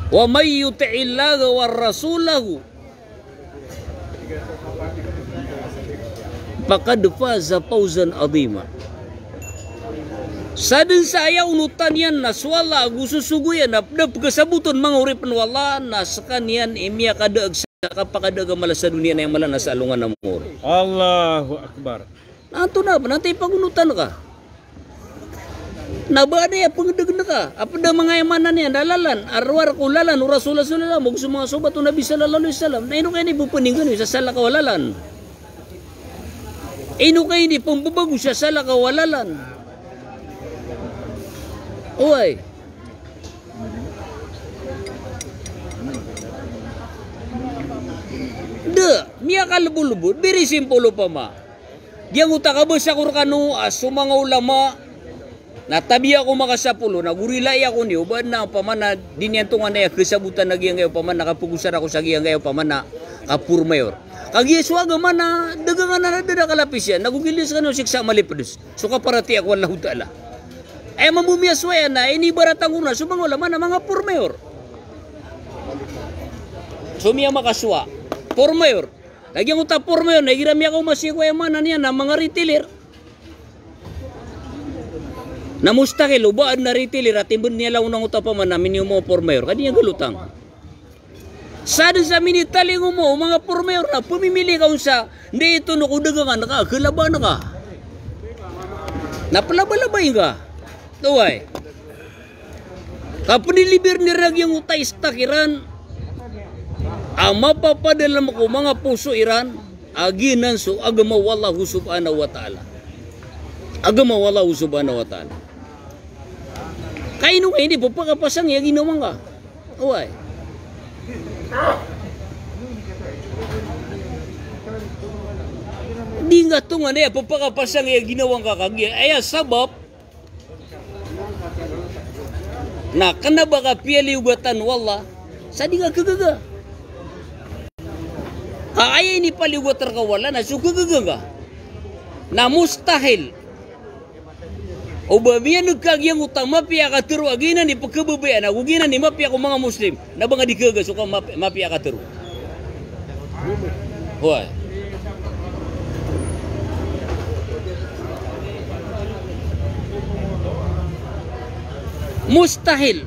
Wa man yuti'illaha wa rasulahu faqad faza fawzan adhima. Sadn sa aya onotan iyan na so Allah ago so sogo iyan na pd a pkasabot o manga oripn o Allah na skaniyan i miyakadaag sa kapakadaag a mala sa doniya na aya mala na sa alongan a mori. Allahu Akbar. Na antonaa pn, antaa i pagonotan ka? Na ba adn a pngdgn ka a pd a manga aya maana niyan a lalan a rowar ko lalan o Rasulullah sallallahu alaihi wasallam ago so manga sobat o Nabi sallallahu alaihi wasallam. Na ino kaya ini pphangnin ka niyo sa salakaw a lalan? Ino kaya ini pmbabago sa salakaw a lalan? Oway. Da, miyakalbolbod, very simple opama. Giyangkoto a kabasa ko rkano a so manga ulama na tabiya ko makasapolo, na go rilai ako niyo, ba adn a opama na di niyan tonganay a kasabotan a giyangkaya opama na kapagosara ko sa giyangkaya opama na kapormayor. Kagiya so agama na dagangan a da a kalapis iyan, na go gilid skaniyo siksa a malipds. So kaparatiyaya ko Allahu Ta'ala. Aya mambo miyasowa iyan na inibaratan ko ron a so manga ulama na manga pormayor. So miyamakasowa, pormayor. Na giyangkoto a pormayor na igira miyakaoma sii ko aya maana niyan na manga retailer. Na mustahil o ba adn a retailer a timbn iyan langon angkoto a opama na miniyomo a pormayor. Ka di niyan galotang. Sadn sa minitalingoma o manga pormayor na pmimili ka on sa, ndai ito no ko dagangan ka, khalabaan ka. Na plabalabay ka. Oway. Ka pnilibirn iran a giyangkoto a stock iran a mapapadalm ko manga poso iran a giyanan so agama o Allahu subhanahu wa ta'ala. Agama o Allahu subhanahu wa ta'ala. Ka ino kaya ini pphakapasang iyan a ginawa ngka? Oway. Di ngka tonganay a pphakapasang iyan a ginawa ngka kagiya aya sabap na kna ba ka piyaliyogatan o Allah sa di ngka khagaga. Ka aya inipaliyogat rka o Allah na so khagaga ngka. Na mustahil o ba miyan'g ka giyangkoto a mapiya a katharo a giyanan i pkhababayaan ago giyanan i mapiya ko manga Muslim, na ba nga di khagaga so ka mapi-, mapiya a katharo. Oway. Mustahil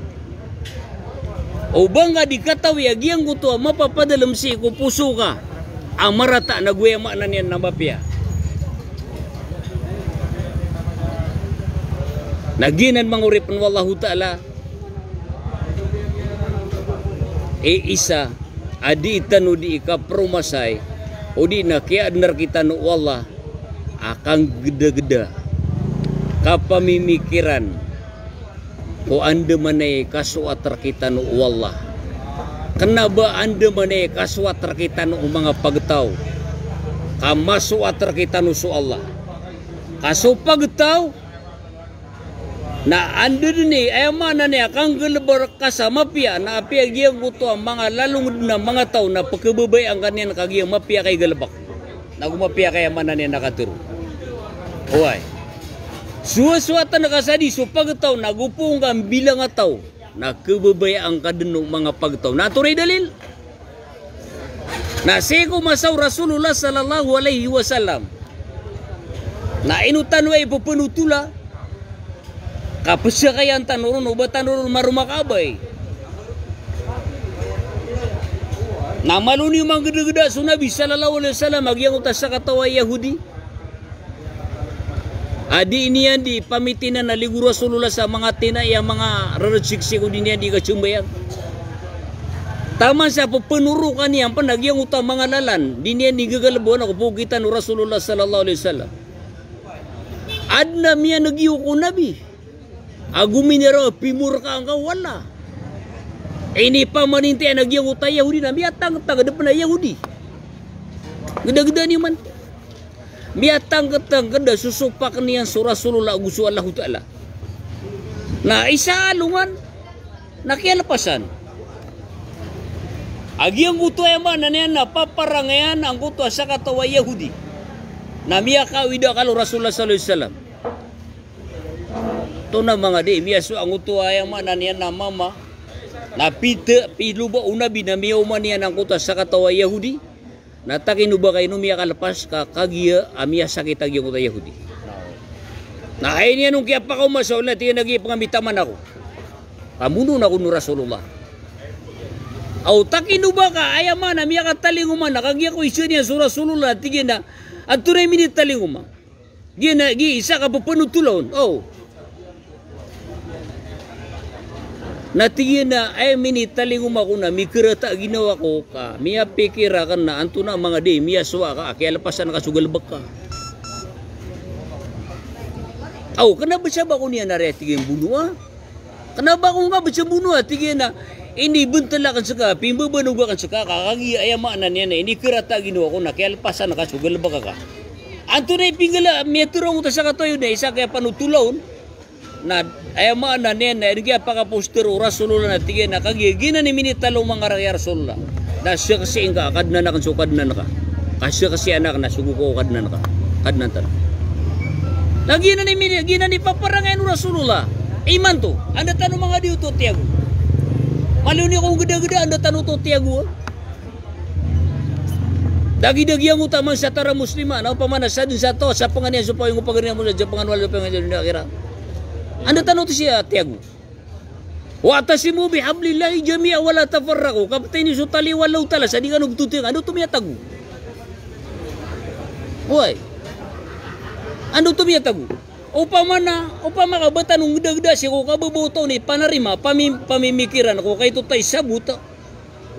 o ba nga di katawi a giyangkoto a mapapadalm sii ko poso ka a marata na go aya maana niyan na mapiya. Na giyanan manga oripn o Allahu Ta'ala i isa a di tano di kapromasay o di na kiyaadn rkitano o Allah a kanggdagda, kapamimikiran ko andamanaya i kasoat rkitano o Allah. Kna ba andamanaya i kasoat rkitano o manga pagtaw ka masoat rkitano so Allah. Ka so pagtaw na anda dn i, aya maana niyan a kanggalbk ka sa mapiya, na apiya giyangkoto a manga lalong dn a manga taw na pkhababayaan ka niyan kagiya mapiya ka i galbk. Na go mapiya ka, aya maana niyan na katharo. Oway. Soasoatan ka sa di so pagtaw na go poon ka mbilang a taw na khababayaan ka dn o manga pagtaw. Na antonaa i dalil? Na sii ko masa o Rasulullah sallallahu alaihi wasallam na ino tano aya ipphanotola ka pzakayan tano ron o ba tano ron maroma kabaya. Na malo niyo manggdagda so Nabi sallallahu alaihi wasallam a giyangkoto a sakataw a Yahudi. A di niyan di pamitinan a ligo Rasulullah sa manga tina iya manga rarejik sii ko di niyan di kasambayang. Taman sa pepenorokan iyan pen a giyangkoto a manga lalan di niyan di gegaleboan a ko pokitan o Rasulullah sallallahu alaihi wasallam. Aden a miyaneg iyo ko Nabi. Ago miniraw a pimorkaan ka o Allah. Inipamanintay a giyangkoto a Yahudi na miyatangketangked pen a Yahudi. Gedageda niyo man. Miyatangketangked a sosopaken iyan so Rasulullah ago so Allahu Ta'ala. Na isa a alongan na kiyalepasan. A giyangkoto aya maana niyan na paparangayan angkoto a sakataw a Yahudi. Na miyakaawid a akal o Rasulullah sallallahu alaihi wasallam. Oto na manga di miyasowa angkoto aya maana niyan na mama. Na pite, piloba o Nabi na miyaoma niyan angkoto a sakataw a Yahudi. Na takino ba ka ino miyakalepas ka kagiya a miyasakit a giyangkoto a Yahudi. Na aya niyan on kiyapakaoma sa Allah, tig iyan a giya pengambitaman ako. Pamonoon ako o Rasulullah. Aw, takino ba ka aya maana miyakatalingoma na kagiya ko isa niyan so Rasulullah, tig iyan a antonaa i minitalingoma. Giya na, giya isa ka pepenotol on. Aw. Na tig iyan a aya minitalingoma ko na mikerata a ginawa ko ka miyapikir aken na antonaa manga di miyasowa ka a kiyalepasan ka so galebek ka. Aw, kena ba sabap ko niyan ari a tig iyan bonoa. Kena ba ko nga ba sa bonoa, tig iyan a inibentel aken seka, pimbebanog aken seka, ka kagiya aya maana niyan na inikerata a ginawa ko na kiyalepasan ka so galebek ka. Antonaa i pinggala, miyatero angkoto a sakataw a Yahudi na isa kiyapanotola on. Na aya maana niyan na aya kiyapakaposter o Rasulullah na tig iyan a kagiya giyanan i minitalingoma ngka rek ya Rasulullah. Na saksian ka a Kadnan aken so Kadnan ka. Ka saksian aken a sogo ko Kadnan ka. Kadnan tano. Na giyanan i mini-, giyanan i paparangayan o Rasulullah. Imanto, anda tano manga di oto tiyago. Maliyo niyo ko gedageda, anda tano oto tiyago. Dagidagi angkoto a manga setara Muslim a, na opama na saden sa taw a sapengan iyan so pawing o pagari niyan, sa sapengan o Allah so pawing o akhirat. Anda tano oto siya tiyago. Wa'tasimu bihablillahi jami'an wa la tafarraqu. Kapetay niyo so tali o Allahu Ta'ala sa di kano betotiyan. Anda oto miyatago? Oway. Anda oto miyatago? Opama na, opama ka ba tano ngedageda sii ko kababaw o taw na ipanarima, pami-, pamimikiran ko kaito tay sabot.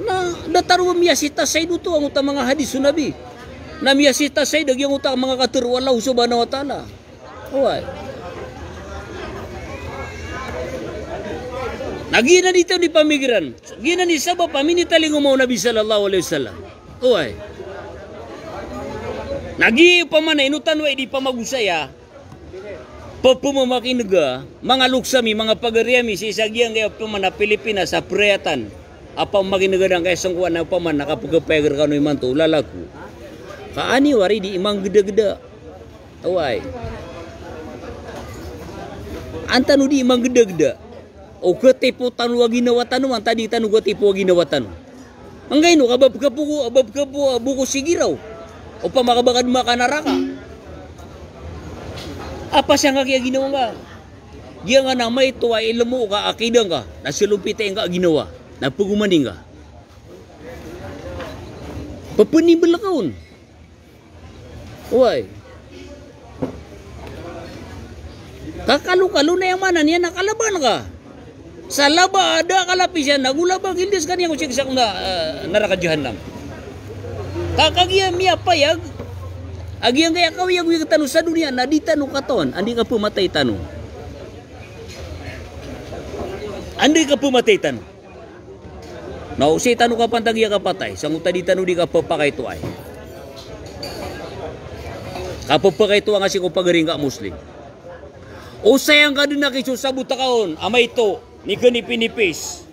Na datar o miyasita sa ino oto angkoto a manga hadis o Nabi. Na miyasita sa ino a giyangkoto a manga katero o Allah Subhanahu wa Ta'ala. Oway. Na giyanan i tano di pamikiran. Giyanan i sabap a minitalingoma o Nabi sallallahu alaihi wasallam. Oway. Na giya opama na ino tano i di pamagosaya. Pepemakinega, manga loks ami, manga pagari ami, sii sa giyangkaya opama na Pilipinas a perayatan. A pamakinega angkaya sengkowa na opama na kapekepayag rekano imanto, lalako. Ka ani wari di manggedageda. Oway. An tano di manggedageda. O katipo tano a ginawa tano, antaa di tano katipo a ginawa tano. Angkaino ka ba pekapo ko, ba pekapo, ah, boko sigiraw. Opama ka ba ka di makanaraka. Apa siya nga kiya ginawa nga. Giya nga na maito a ilmo ka, akida nga, na silompita nga ginawa, na pegomani nga. Pepenimbel ka on. Oway. Kakalokalo na aya maana niyan na kalaban ka. Sa laba a da a kalapisan, na go laba a gildi sekaniyan ko siksa ko na, eh, naraka jahannam. Ka kagiya miyapayag a giyangkaya kaoyagoyag tano sa doniya na di tano katawan, anda i kapematay tano. Anda i kapematay tano. Na o sii tano kapantag iya kapatay, sangkoto a di tano di kapepakaitoay. Kapepakaitoa nga sii ko pagari ngka a Muslim. O sayang ka den a kiso sabota ka on a maito, mikanipinipis.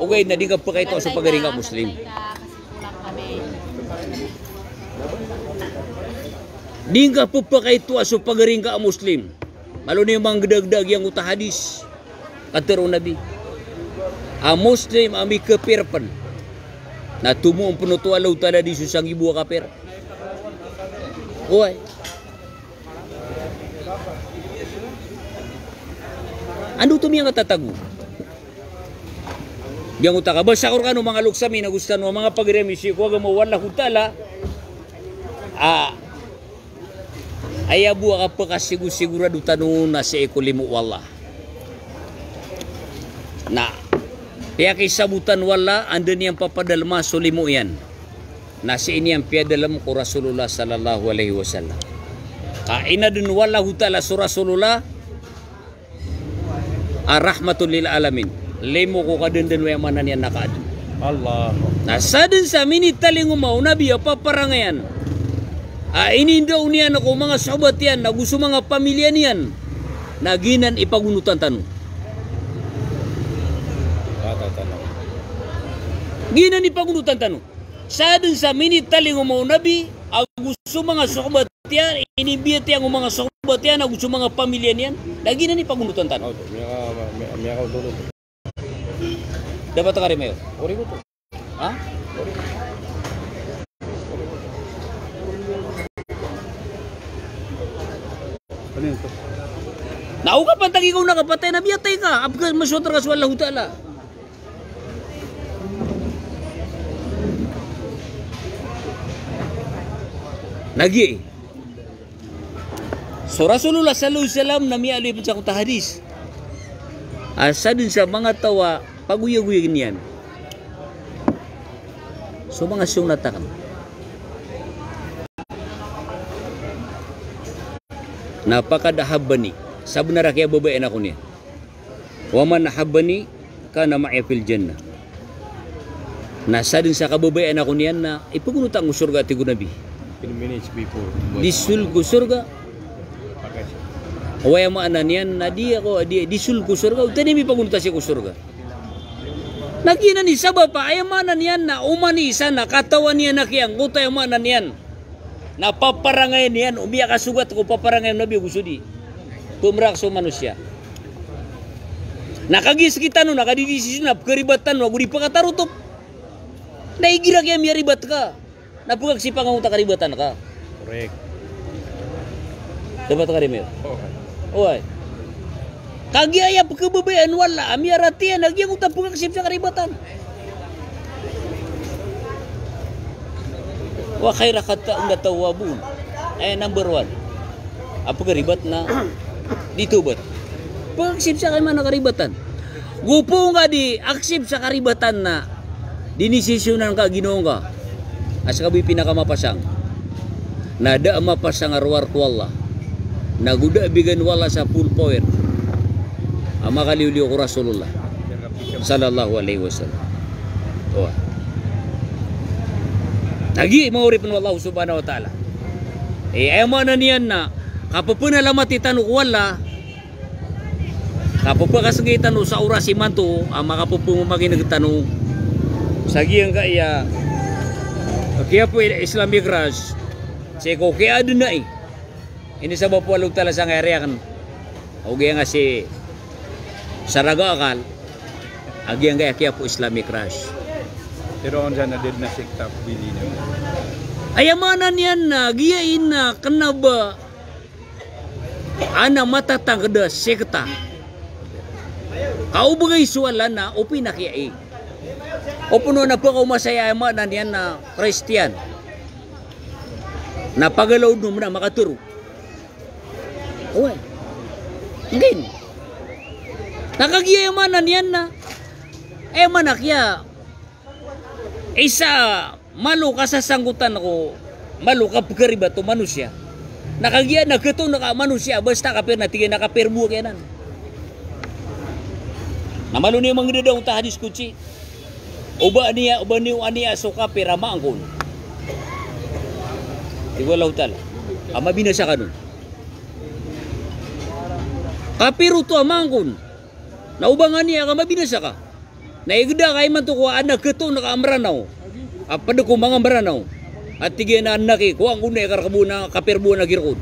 Ogaid na di ngka pepakaitoa so pagari ngka a Muslim. Di ngka pepakaitoa so pagari ngka a Muslim. Malo niyo manggedageda giyangkoto a hadis. Katharo o Nabi a Muslim a mikapir pen na tomo pen oto o Allahu Ta'ala di so sanggibo a kapir. Oway. Anda oto miyakatatago? Giyangkoto a kabasa ko rekano manga loks ami, na gostan o manga pagari ami sii ko agama o Allahu Ta'ala. A Aya bo a kapakasigosiguradotano na sii ko limo o Allah. Na piyakisabotan o Allah, anda niyan papadalma so limo iyan. Na sii niyan piyadalm ko Rasulullah sallallahu alaihi wasallam. Ka inadn o Allahu Ta'ala so Rasulullah a rahmatul lil alamin. Limo ko kadndn o aya maana niyan na kaadn. Allah. Na sadn sa minitalingoma o Nabi a paparangayan a inindaw niyan ko manga sahabat iyan ago so manga pamilya niyan, na giyanan i pagonotan tano. Giyanan i pagonotan tano. Sadn sa minitalingoma o Nabi ago so manga sahabat iyan, inimbiyat iyan ko manga sahabat iyan ago so manga pamilya niyan, na giyanan i pagonotan tano. Dapat ka rin, Mayor? Ha? Na o kapantag ikaw na kapatay na biyatay ka, apka maswat ka so Allahu Ta'ala. Na giya i. So Rasulullah sallallahu alaihi wasallam na miyaaloy pn sa koto a hadis a sadn sa manga taw a pagoyagoyag iyan so manga sunnat akn na faqad ahabbani, sabnar a kiyababayaan ako niyan. Wa man ahabbani kana ma'i fil jannah. Na sadn sa kababayaan ako niyan na ipagonot akn ko sorga, tig o Nabi. Fifteen minutes before. Disold ko sorga. Oway, aya maana niyan na di ako, di, disold ko sorga, oto na mipagonot sii ko sorga. Na giyanan i sabap a aya maana niyan na oman i isa na katawan iyan a kiyangkoto, aya maana niyan na paparangayan iyan, o miyakasogat ko paparangayan o Nabi ago so di. Pmrak so manosiya. Na kagiya sktano na kadidisisyon na pkharibatan o ago di pakatarotop. Na igira kiya miyaribat ka na pkaksipan ka angkoto a karibatan ka. Correct. Dapat ka rin, Mayor? Oo. Oway. Kagiya aya pkhababayaan o Allah a miyaratiyaya na giyangkoto a pkaksip sa karibatan. Wa khairul khatta'ina tawwabun. Aya number one a pkharibat na di tawbat. Pkaksip sa kaiman a karibatan. Go pn ka di aksip sa karibatan na dinisisyonan ka, ginawa ngka a ska bo i pinakamapasang. Na da a mapasang a rowar ko Allah. Na go da a bigan o Allah sa full power a makaliwliyo ko Rasulullah sallallahu alaihi wasallam. Oway. Lagid, manga oripn o Allah subhanahu wa ta'ala. Eh, aya maana niyan na kapphanalamati tano ko Allah, kapphakasnggi tano sa oras imanto a makapphamakin'g tano sa giyangkaya a kiyapo i Islamic Rush sii ko kiyaadn ai. Inisabap o Allahu Ta'ala sangkaya riyakn. Ogaid nga sii sa raga akal a giyangkaya kiyapo i Islamic Rush. Pero on sa na ded na sekta pwede na. Aya maana niyan na giya i na kna ba a na matatangkd a sekta. Ka o bgay so Allah na opinakiyai. O pn o na pkaoma saya, aya maana niyan na Kristiyan. Na pagalaw dn o mna makatoro. Oway. Ngin. Na kagiya aya maana niyan na, aya maana kiya isa malo kasasangkotan ko malo kapkharibat o manosiya. Na kagiya na khatoon ka a manosiya basta kapir na tig iyan a kapir bo kiyanan. Na malo niyo mangdadaw ta hadis qudsi. O ba niya, o ba niyo aniya so kapir a maangkon. Tig o Allahu Ta'ala a mabinasa ka on. Kapir oto a maangkon. Na o ba nga niya ka mabinasa ka. Na igda ka imanto ko ana khatoon ka a Mranaw a pd ko manga Mranaw a tig iyan a anak i ko angkon na ikarkbo na kapir bo na girkon.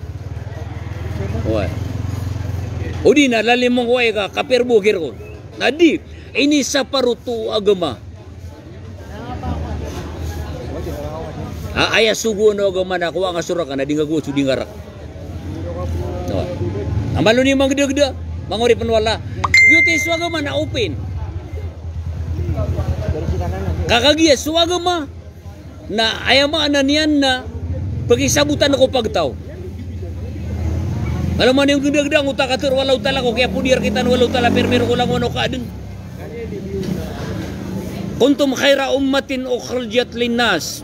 Oway. O di na lalim mangko ay ka kapir bo girkon. Na di, inisapar oto o agama. A, aya sogoan o agama na kowa nga so rk na di nga gowa so di nga rk. No. A malo niyo mangdagda, manga oripn o Allah. Giyoto i so agama na open. Ka kagiya so agama na aya maana niyan na pakisabotan ko pagtaw. Kala man iyo gdagdang o ta katharo o Allahu Ta'ala ko kiyapodi rktano o Allahu Ta'ala, pirmi roo ko langowan o kaadn. Kuntum khayra ummatin ukhrijat linnas.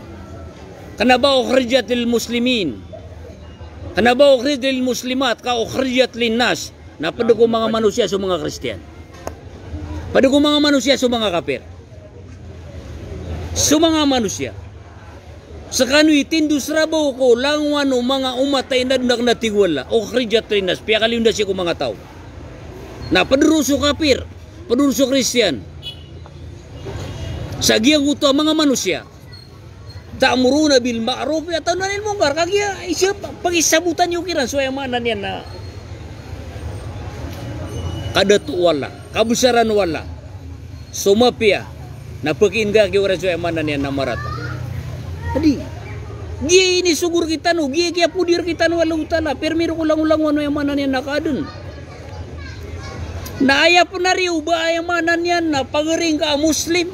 Kna ba ukhrijat lil muslimin. Kna ba ukhrijat lil muslimat, ka ukhrijat linnas. Na pd ko manga manosiya so manga Kristiyan. Pd ko manga manosiya so manga kapir. So manga manosiya. Skano i tindos rabaw ko langowan o manga omat a inadn akn a tig o Allah, ukhrijat linnas, piyakaliyo nda sii ko manga taw. Na pd roo so kapir, pd roo so Kristiyan. Sa giyangkoto a manga manosiya. Ta'muruna bil ma'ruf wa tanhawna 'anil munkar. Kagiya isa pa-, pakisabotan iyo kiran so aya maana niyan na kadato o Allah, kabsaran o Allah. So mapiya na pakiinggay kiran so aya maana niyan na marata. Adi, giya inisogo rktano, giya kiyapodi rktano o Allahu Ta'ala, pirmi roo ko langolangowan o aya maana niyan na kaadn. Na aya pn a riyo ba aya maana niyan na pagaring ka a Muslim.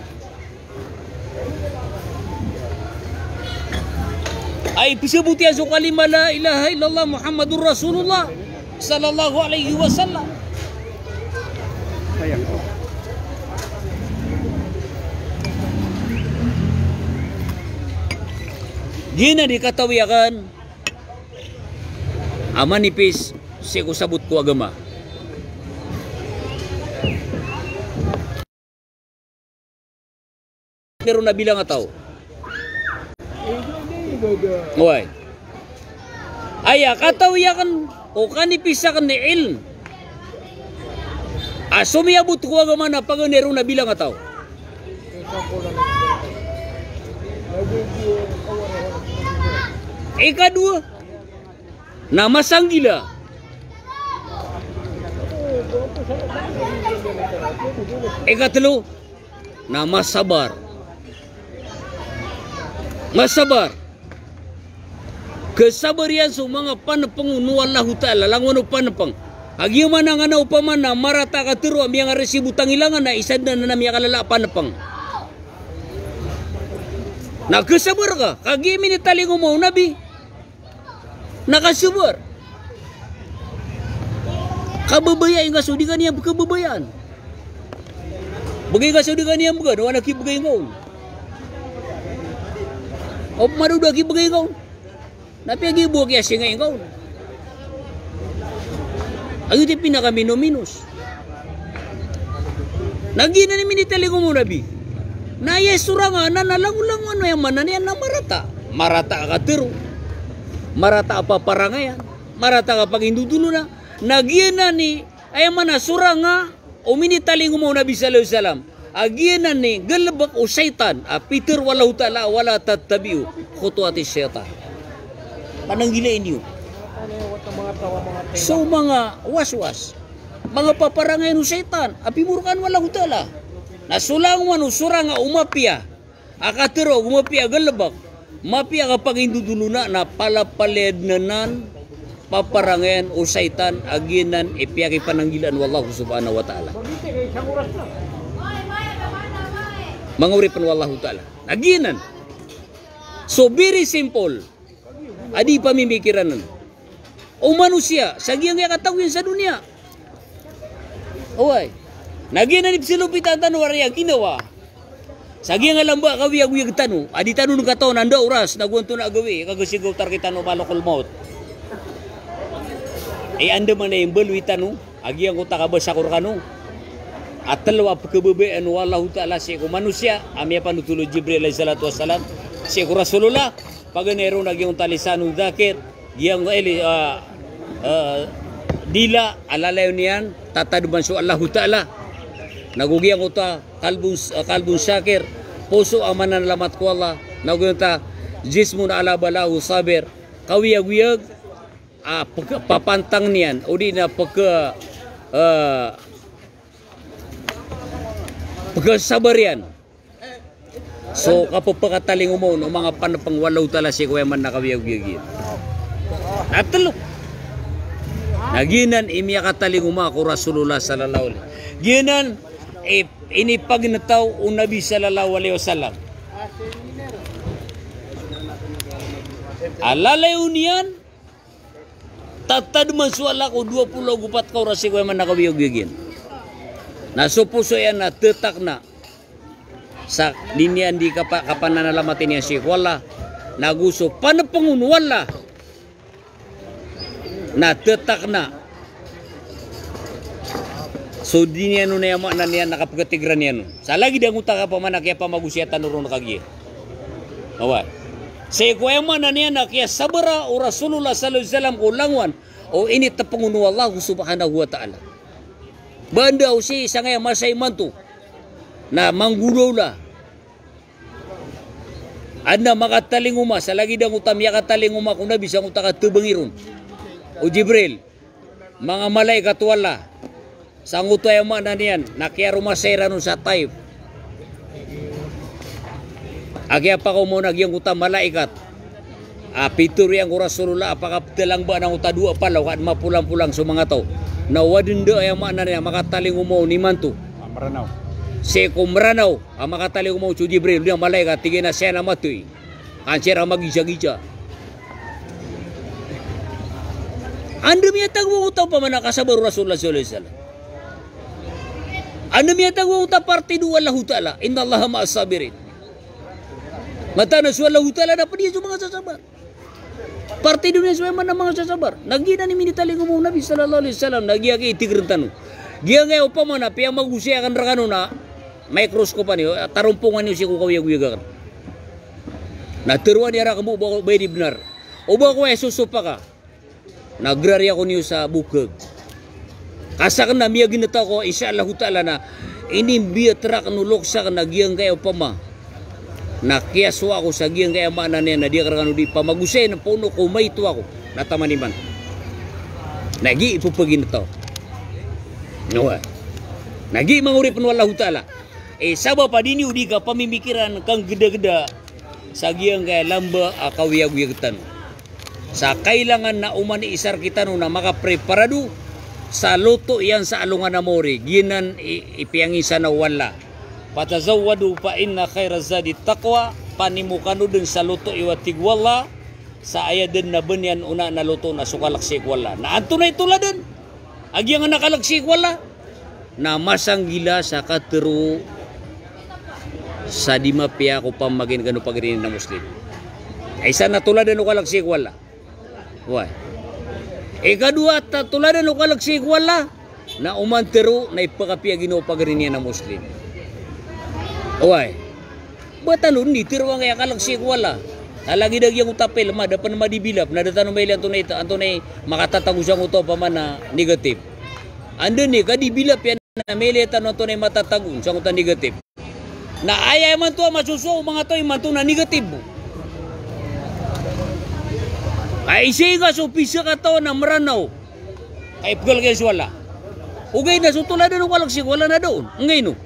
Ay, psabot iyan so kalima la ilaha illallah Muhammadur Rasulullah sallallahu alaihi wasallam. Giyanan i katawi akn a manipis sii ko sabot ko agama. Ron a bilang a taw. Oway. Aya katawi akn o kanipis akn i ilm a somiyabot ko agama na paganay ron a bilang a taw. Ikadowa, na masanggila. Ikatlo, na masabar. Masabar. Kasabar iyan so manga panpng o Allahu Ta'ala, langowan o panpng. Kagiya man angkanan opama na marata a katharo a miyangaresibo tangila nga na isa dn anan a miyakalala a panpng. Na kasabar ka, kagiya minitalingoma o Nabi na kasabar. Kababayai nga so di ka niyan pkhababayaan. Bgay ka so di ka niyan bgan, o anak i bgay nga on. O pman o da ki bgay nga on. Na piyagibo ki a singa ingka on. Ago ti pinakamino-minos. Na giyanan i minitalingoma o Nabi. Na aya sorang anan na langolangowan o aya maana niyan na marata. Marata a katharo. Marata a paparangayan. Marata a kapangindodolona. Na giyanan i aya maana sorang a o minitalingoma o Nabi sallallahu alaihi wasallam a giyanan i galbk o shaytan a pitharo o Allahu Ta'ala, "Wala tattabi'u khutuwati shaytan." Pananggilai niyo so manga waswas, manga paparangayan o shaytan a pimorokan o Allahu Ta'ala. Na so langowan o sorang a o mapiya a katharo ago mapiya a galbk, mapiya a kapangindodolona na palapalaya dn anan paparangayan o shaytan a giyanan i piyakipananggilaan o Allah subhanahu wa ta'ala. Manga oripn o Allahu Ta'ala. Na giyanan. So very simple. A di pamimikiran anan o manosiya sa giyangkaya katawiyan sa doniya. Oway. Na giyanan i pzalopitan tano a riya ginawa sa giyangkaya lamba a kawiyagoyag tano a di tano dn katawan anda oras na go antonaa gawii, ka gasigaw ta rktano a malakul mawt. Aya andamanaya i mbaloy tano a giyangkoto a kabasa ko rkano a tlo a pkhababayaan o Allahu Ta'ala sii ko manosiya a miyapanotol o Jibril alayhis salatu wassalam sii ko Rasulullah. Paganay ron a giyangkoto a lisanun dhakir, giyangkoto a, ah, ah, dila a lalayon iyan tatadman so Allahu Ta'ala. Na go giyangkoto a qalbun, ah, qalbun shakir, poso a mananalamat ko Allah. Na go giyangkoto a jismun ala bala'in sabir, kawiyagoyag a pk-, papantang niyan, o di na pk-, ah, pkhasabar iyan so kapphakatalingoma on o manga panpng o Allahu Ta'ala sii ko aya maana a kawiyagoyag iyan. Na tlo. Na giyanan i miyakatalingoma ko Rasulullah sallallahu alaihi. Giyanan i inipagntaw o Nabi sallallahu alaihi wasallam a lalayon iyan Tadman so Allah ko dowa polo ago pat ka oras sii ko aya maana na kawiyagoyag iyan. Na so poso iyan na tetakna sa di niyan di kapa-, kapananalamat iyan sii ko Allah, na go so panepeng on o Allah na tetakna so di niyan on, aya maana niyan na kapeketigeran iyan on. Sa lagid angkoto a kapamana kiyapamagosaya tano ron kagiya. Oway. Sii ko aya maana niyan na kiyasabara o Rasulullah sallallahu alaihi wasallam ko langowan o initepeng on o Allah subhanahu wa ta'ala. Ba anda o sii sangkaya masa imanto na manggolawla. Adn a makatalingoma, sa lagid angkoto a miyakatalingoma ko Nabi sangkoto a katebangi ron o Jibril, manga malaikat o Allah. Sangkoto aya maana niyan na kiyaromasa iran on sa Taif. A kiyapakaoma on a giyangkoto a malaikat a pitharo iyan ko Rasulullah a pakapdalang ba nangkoto a dowa palaw ka adn a mapolang-polang so manga taw. Na o adn da aya maana niyan a makatalingoma on imanto. A Meranaw. Sii ko Meranaw a makatalingoma on so Jibril, di na malaikat, tig iyan a saya na matoy. Ka an siran magizagisa. Anda miyatago angkoto a opama na kasabar o Rasulullah sallallahu alaihi wasallam? Anda miyatago angkoto a partido o Allahu Ta'ala? Innallaha ma'as sabirin. Mataan a so Allahu Ta'ala na pd iyan so manga sasabar. Partido niyan so aya maana a manga sasabar. Na giyanan i minitalingoma o Nabi sallallahu alaihi wasallam, na giya kitigern tano. Giyangkaya opama na piyamagosaya akn rkano na microscope-an iyo, tarompongan iyo sii ko kawiyagoyag akn. Na tharoa niyan rakn bo, ba ko, ba ini bnar. O ba ko aya sosopaka na grari ako niyo sa bokag. Ka sakn na miyaginetaw ako, insha Allahu Ta'ala, na inimbiyat rakn o loks akn a giyangkaya opama na kiyasowa ako sa giyangkaya maana niyan na di akn rkano di pamagosayin poon ko maito ako na taman imanto. Na giya ipepaginetaw. Oway. Na giya manga oripn o Allahu Ta'ala. Eh, sabap a di niyo di kapamimikiran kanggdagda sa giyangkaya lamba a kawiyagoyag tano. Sa kailangan na oman i isa rkitano na makapreparado sa loto iyan sa alongan a maori. Giyanan i, i piyanginsana o Allah. Fatazawwadu fa inna khairaz zadi taqwa. Panimo kano dn sa loto iyo, a tig o Allah. Sa aya dn a ba niyan onaan a loto na so kalk sii ko Allah. Na antonaa i toladan a giyangkanan a kalk sii ko Allah? Na masang gila sa katharo sa di mapiya ko pamaginegano pagari niyan a Muslim. Ay, isa na toladan o kalk sii ko Allah. Oway. Ikadowa a toladan o kalk sii ko Allah na oman tharo na ipakapiya ginawa pagari niyan a Muslim. Oway. Ba tano di tharo angkaya kalk sii ko Allah? Ka lagid a giyangkoto a pilma, da pn madibilap, na da tano mailay antonaa i, antonaa i makatatago sangkoto a opama na negative. Anda ni kadibilap iyan na mailay tano antonaa i matatago sangkoto a negative. Na aya imanto a masosowa o manga taw imanto na negative. Ay, isa i ka so pisakataw na Meranaw. Ka ipgalk iyan so Allah. Ogaid na so toladan o kalk sii ko Allah na da on. Angkaino?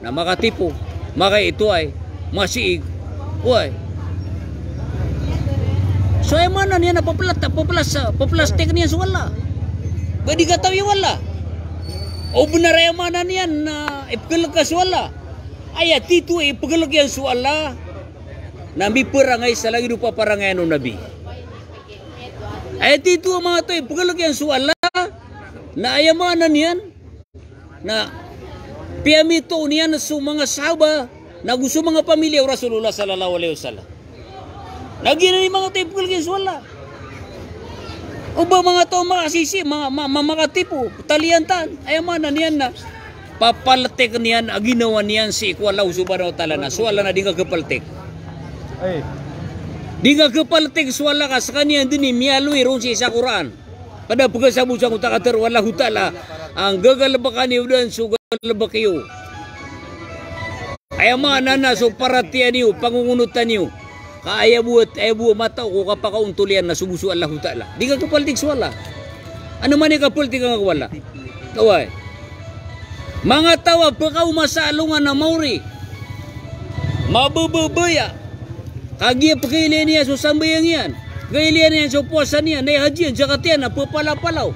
Na makatipo, makaitoay, masiig. Oway. So aya maana niyan na paplat-, paplas-, paplastik niyan so Allah. Ba di katawi o Allah? O bnar, aya maana niyan na ipgalk ka so Allah. Aya titho a ipgalk iyan so Allah na miparangay sa lagid o paparangayan o Nabi. Aya titho a manga taw a ipgalk iyan so Allah na aya maana niyan na piyamito niyan so manga sahaba na go so manga pamilya o Rasulullah sallallahu alaihi wasallam. Na giyanan i manga taw a ipgalk iyan so Allah. O ba manga taw a makasisi, manga, ma-, ma-, makatipo, taliyantan. Aya maana niyan na papaltik niyan a ginawa niyan sii ko Allah subhanahu wa ta'ala, na so Allah na di ngka kapaltik. Ay. Di ngka kapaltik so Allah ka skaniyan dn i miyaaloy ron sii sa Qur'an. Pd a pkasabot sangkoto a katharo o Allahu Ta'ala a nggagalbka niyo dn so galbk iyo. Aya maana na so paratiyaya niyo, pangongonotan iyo. Ka aya bo a, aya bo a matao ko kapakaontol iyan na so bo so Allahu Ta'ala. Di ngka kapaltik so Allah. Ano man i kapaltik angka ko Allah? Oway. Manga taw a pkaoma sa alongan a maori. Mabababaya. Kagiya pkailay niyan so sambayang iyan, pkailay niyan so powasa niyan, na aya hadji iyan, zakat iyan, na pepalapalaw.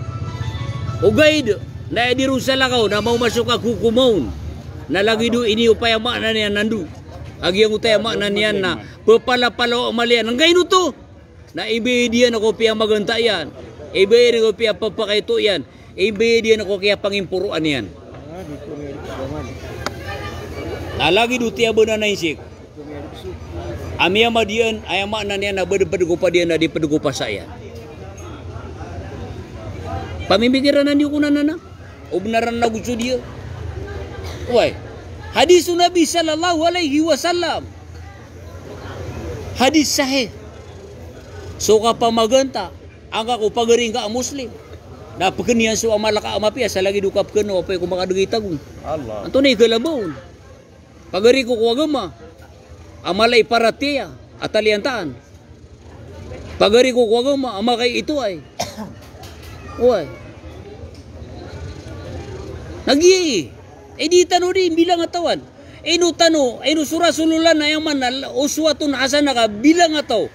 Ogaid na aya di ron salakaw na maoma so kakokomaon. Na lagid o iniyo paya maana niyan nando. Kagiya angkoto aya maana niyan na pepalapalaw a amal iyan. Angkaino oto? Na ibayad iyan ko piyamaganta iyan. Ibayad ko piyapapakaito iyan. Ibayad iyan ko kiyapangimporoan iyan. Na lagid o tiyabanan a insik a miyamad iyan, aya maana niyan na ba dn pd ko padiyan na di pd ko pasa iyan. Pamimikiran niyo ko nan anan. O bnar anan ago so di a. Oway. Hadis o Nabi sallallahu alaihi wasallam. Hadis sahih. So kapamaganta, angka ko pagari ngka a Muslim, na pkn iyan so amal ka a mapiya sa lagid o kapkn o apiya ko makadagay tagon. Allah. Antonaa i kalabaw on? Pagari ko ko agama a mala i paratiyaya a taliyantaan. Pagari ko ko agama a makaitoay. Oway. Na giya i. Eh, di tano di bilangatawan. Ino tano, ino so Rasulullah na aya maana uswatun hasanah ka bilangataw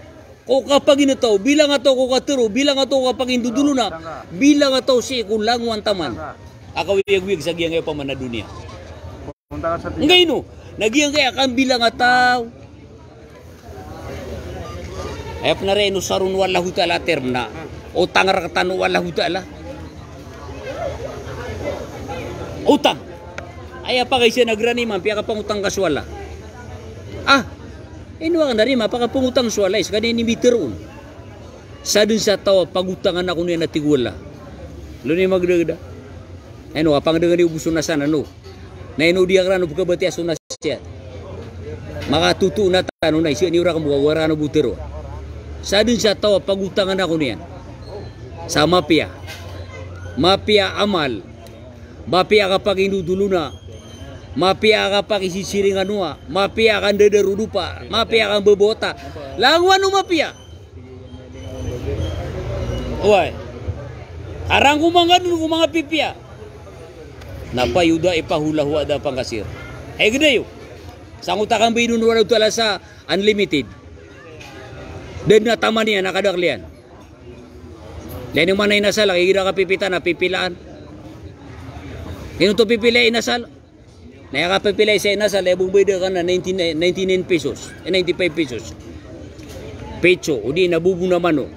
ko kapagintaw, bilangataw ko katharo, bilangataw ko kapagindodolona, bilangataw sii ko langowan taman a kawiyagwiyag sa giyangkaya opama na doniya. Nggaino, na giyangkaya kambilangataw. Aya pn a ino saron o Allahu Ta'ala a term na otang rktano o Allahu Ta'ala. Otang. Aya pakaiza na grani man piyakapangotang ka so Allah. Ah, ino akn dari mapakapangotang so Allah, iskaniyan i mitharo on. Sadn sa taw a pagotangan ako niyan a tig o Allah. Ino niyan magdagda. Ino, kapangdagda niyo bo so nasiyat, ino. Na ino di akn rano pkabatiya so nasiyat. Makatotoon a tano na isa niyo rakn bo, a rano bo tharo. Sadn sa taw a pagotangan ako niyan sa mapiya. Mapiya a amal. Mapiya a kapakindodolona. Mapiya a kapakisisiringan owa. Mapiya a kandadarodipa. Mapiya a kambabawata. Langowan o mapiya. Oway. Karang ko manga dn ko manga pipiya. Na fayudha'ifahu lahu adhafan kathira. Ay gdayo. Sangkoto a kambayadan o Allahu Ta'ala sa unlimited. Da dn a taman iyan a kadakl iyan. Lagid o maana inasal, igira ka pipita na pipilaan. Ino oto pipilaa i inasal? Na aya kapipilai sa inasal, aya bo bayada ka na ninety-nine, ninety-nine pesos, eh, ninety-five pesos. Pitso, odi na bobo na manok.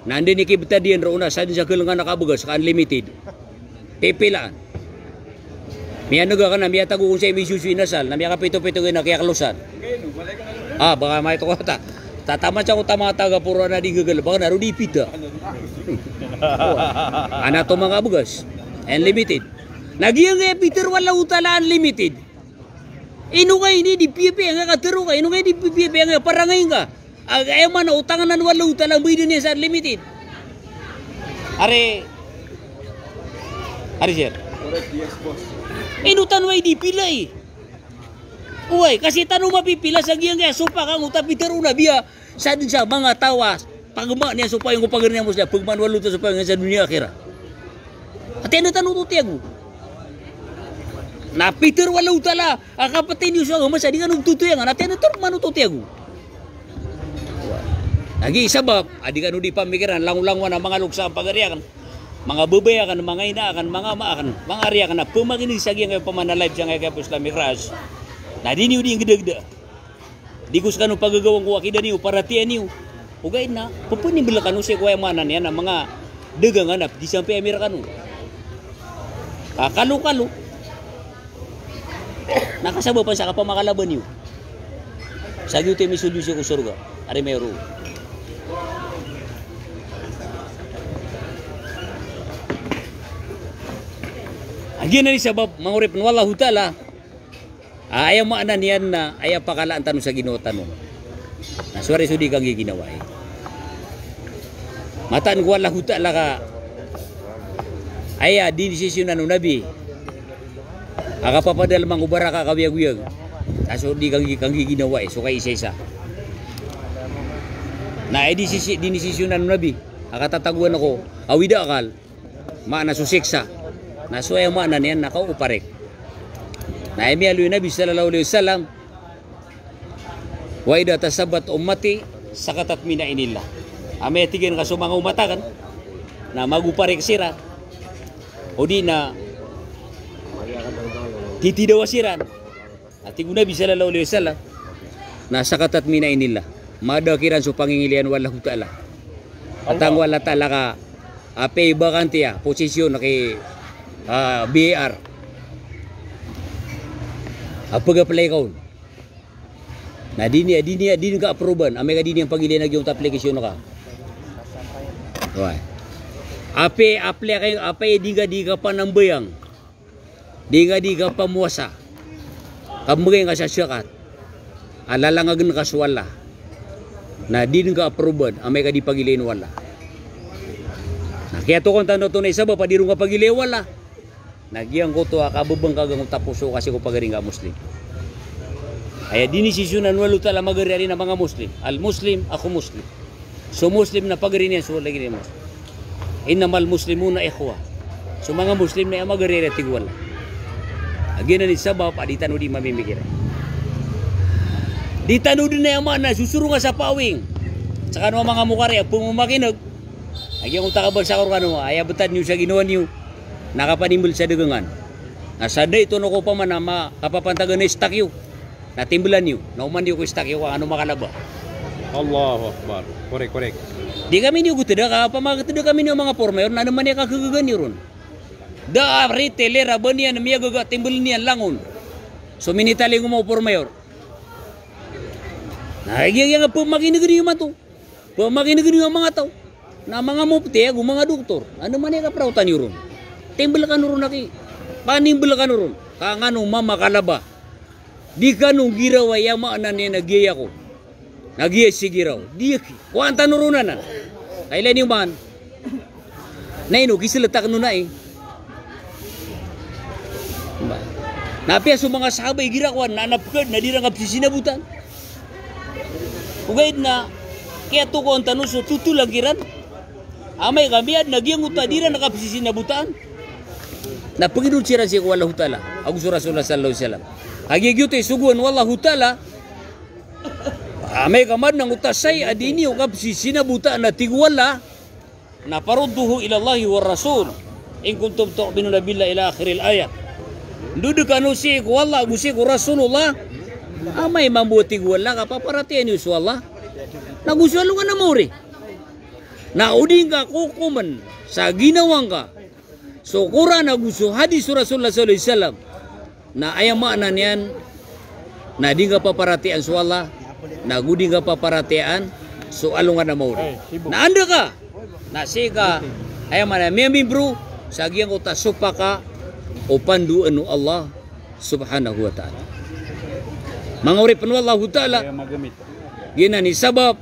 Na anda i kibtad iyan roo na sadn sa khalangan a kabgas ka unlimited. Pipilaan. Miyaneg ka na miyatago kon sa imisoso i inasal, na miyakapito-pito ka na kiyaklosan. Ah, baka maito ko ta. Tataman sa ko tama taga poro na di gagal, baka na roo di pita. Ana oto manga bgas. Unlimited. Na giyangkaya pitharo o Allahu Ta'ala unlimited. Ino ka ini di piyapiya nga katharo ka, ino ka ini di piyapiya nga parangay nga. Ag-, aya maana o tanganan o Allahu Ta'ala a mbayadan iyan sa unlimited. Ari, ari sir. Correct, yes, boss. Ino tano ay di pilai. Oway, ka sii tano mapipila sa giyangkaya sopak angkoto a pitharo o Nabi a Sadn sa manga taw a pagmaan iyan so payong ko pagari niyan Muslim, pagmaan o Allahu Ta'ala so payong iyan sa doniya akhirat. Ati anda tano oto tiyago. Na pitharo o Allahu Ta'ala a kapatay niyo so agama sa di kano totoyangan. Ati anda tano man oto tiyago. Lagid sabap a di kano di pamikiran, langolangowan a manga loks a pagari akn, manga babay akn, manga ina akn, manga ama akn, manga ari akn, na pmakinig sa giyangkaya opama na live sangkaya opama Islamic Rush. Na di niyo di nggdagda. Di ko skano pagagawan ko akida niyo, paratiyaya niyo. Ogaid na pphanimbl kano sii ko aya maana niyan a manga dagangan a di sampai a mira kano. Kakalokalo. Na kasabapan sa kapamakalaba niyo sa giyoto i misold iyo sii ko sorga. Ari mayo roo. Giyanan i sabap, manga oripn o Allahu Ta'ala, a aya maana niyan na aya pakalaan tano sa ginawa tano. Na so ari so di kanggiginawai. Mataan ko Allahu Ta'ala ka aya dinisisyonan o Nabi a kapapadalm angko baraka, kawiyagwiyag. Na so di kanggi-, kanggiginawai so kaisaisa. Na aya disisi-, dinisisyonan o Nabi a katatagoan ko awida akal. Maana so siksa. Na so aya maana niyan na kaoparik. Na aya miyaaloy o Nabi sallallahu alaihi wasallam, "Wa idha tasabbat ummati saqatat min ainillah." Amay a tig iyan ka so manga omat akn na magoparik siran, odi na titidawa siran. A tig o Nabi sallallahu alaihi wasallam, na saqatat min ainillah. Mada kiran so pangingilian o Allahu Ta'ala. A tangko o Allah Ta'ala ka Apiya i bakante a posisyon ki, ah, B A R a pag-apply ka on. Na di niyan, di niyan, di niyan ka-approvean, amay ka di niyan pagilayn a giyangkoto a application ka. Oway. Apiya, apiya, apiya di ngka di kapanambayang, di ngka di kapamowasa, ka mbgay ngka sa zakat, a lalangagn ka so Allah, na di ngka ka-approvean amay ka di pagilayn o Allah. Na kiyatokawan tano oto na i sabap a di ron ka pagilaya o Allah. Na giyangkoto a kababangkag angkoto a poso ka sii ko pagari ngka a Muslim. Aya dinisisyonan o Allahu Ta'ala a magari a rin a manga Muslim. Al-Muslim akhu Muslim. So Muslim na pagari niyan so lagid iyan a Muslim. Innamal muslimuna ikhwa. So manga Muslim na aya magari a tig o Allah. A giyanan i sabap a di tano di mamimikiran. Di tano di na aya maana sosoronga sa pawing. Saka no manga mokari a pmamakineg. A giyangkoto a kabasa ko rkano, aya btad niyo sa ginawa niyo na kapanimbl sa dagangan. Na sa da ito no ko paman a ma-, kapapantagan a stock iyo, na timblan iyo, na oman iyo ko stock iyo ka kano makalaba. Allahu Akbar. Korek, korek. Di kami niyo gotda ka, pamagtda kami niyo manga pormayor, na andamanaya i kakagaga niyo ron. Da a retailer a ba niyan miyagaga, timbl niyan langon. So minitalingoma o pormayor. Na giya, giya nga pamakineg niyo mato. Pamakineg niyo a manga taw. Na manga mopti ago manga doktor. Andamanaya i kapraotan iyo ron. Timbl kano ron aki. Panimbl kano ron. Ka ngano mamakalaba. Di kano nggiraw a aya maana niyan a giyaya ko. Na giya si giraw. Di aki. Kowaan tano ron anan. Kailay niyo man. Na ino, kisltak no na i. Ba. Na apiya so manga sahaba i girakowan, na anap kd, na di ran kapsisinabotan. Ogaid na, kiyatokawan tano so totolan kiran. Amay ka miyad na giyangkoto a di ran kapsisinabotan. Na pagidon siran sii ko Allahu Ta'ala. Ago so Rasulullah sallallahu alaihi wasallam. Kagiya giyoto i sogoan o Allahu Ta'ala. Amay ka mad na angkoto a saya a di niyo kapsisinabotan a tig o Allah. Na farudduhu ilallahi war rasul, in kuntum tu'minuna billahi ila akhiril ayah. Ndod kano sii ko Allah, ago sii ko Rasulullah. Amay mambo a tig o Allah, ka paparatiyaya niyo so Allah. Na go so alongan a maori. Na o di ngka kokomen sa ginawa ngka so Qur'an ago so hadis o Rasulullah sallallahu alaihi wasallam. Na aya maana niyan, na di ngka paparatiyaan so Allah, na go di ngka paparatiyaan so alongan a maori. Na anda ka? Na sii ka, aya maana, miyamimbro sa giyangkoto a sopaka o pandoan o Allah subhanahu wa ta'ala. Manga oripn o Allahu Ta'ala, giyanan i sabap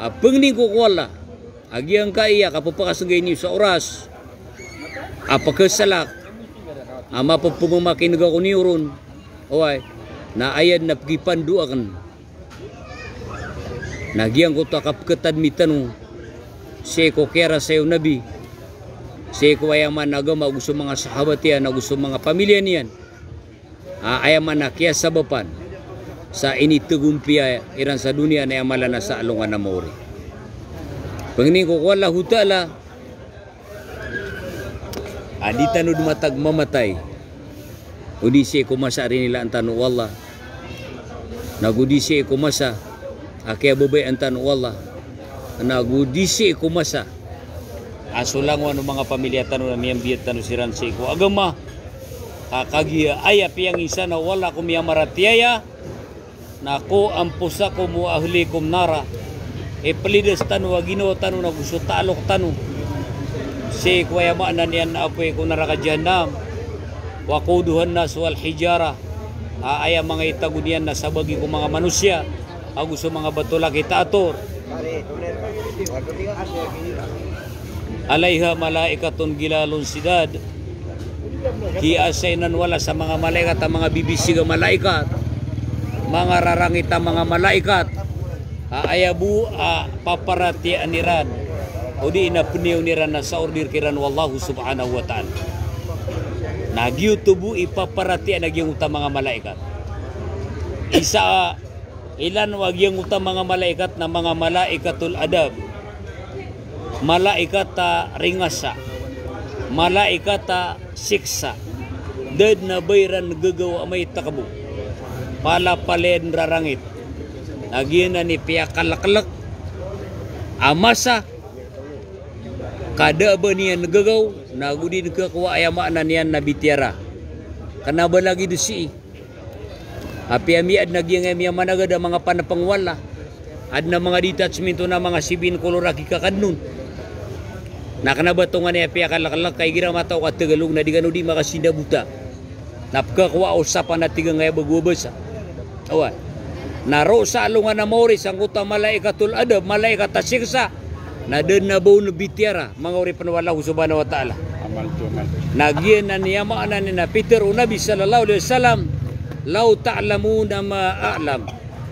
a pangnin ko ko Allah a giyangkaya kapphakasnggay niyo sa oras a pkhasalak a mapphamakineg ako niyo ron. Oway, na aya dn a pkipandoa akn na giyangkoto a kapkhatadmi tano sii ko kiyarasay o Nabi, sii ko aya maana a agama ago so manga sahabat iyan ago so manga pamilya niyan. A, aya maana kiyasabapan sa initagompiya iran sa doniya na aya maana sa alongan a maori. Pangnin ko ko Allahu Ta'ala a di tano dn matag mamatay o di sii ko masa a rinilaan tano o Allah, na go di sii ko masa a kiyababayaan tano o Allah, na go di sii ko masa a so langowan o manga pamilya tano na miyambiyat tano siran sii ko agama. Ka kagiya aya piyanginsana o Allah ko miyamaratiyaya na qu anfusakum wa ahlikum nara. Iplidas tano a ginawa tano na go so talok tano sii ko aya maana niyan na apoy ko naraka Jahannam. Waquduhan nas wal hijarah. A, aya manga itago niyan na sabagi ko manga manosiya ago so manga batolakit a ator. Alaiha malaikatun ghiladhun shidad. Kiyaasainan o Allah sa manga malaikat a manga bibisig a malaikat, manga rarangit a manga malaikat. A, aya bo a paparatiyaan iran o di na pniyawn iran na sa order kiran o Allah subhanahu wa ta'ala. Na giyoto bo i paparatiyaan a giyangkoto a manga malaikat. Isa a ilay o giyangkoto a manga malaikat na manga malaikatul adhab. Malaikat a ringasa. Malaikat a siksa. Da dn a ba iran gagawa a maitakbo. Palapalaya dn rarangit. Na giyanan i piyakalklk a masa Ka da a ba niyan gagaw, na go di dn khakowa, aya maana niyan na bitiyara. Kna ba lagid o sii. Apiya miyaaden a giyangkaya miyamanagad a manga panapang o Allah. Aden a manga detachment on a manga sibin kolor a kikakadn on. Na kna ba tonganay a piyakaleklek ka igira matao ka Tagalog na di kano di makasindabota. Na pkhakowa o sapa na tig angkaya bago a basa. Oway. Na roo sa alongan a maori sangkoto a malaikatul adab, malaikat a siksa. Na da dn a ba on bitiyara, manga oripn o Allah subhanahu wa ta'ala. Amal to, amal. Na giyanan i aya maana niyan na pitharo o Nabi sallallahu alaihi wasallam, "Law ta'lamuna ma a'lam."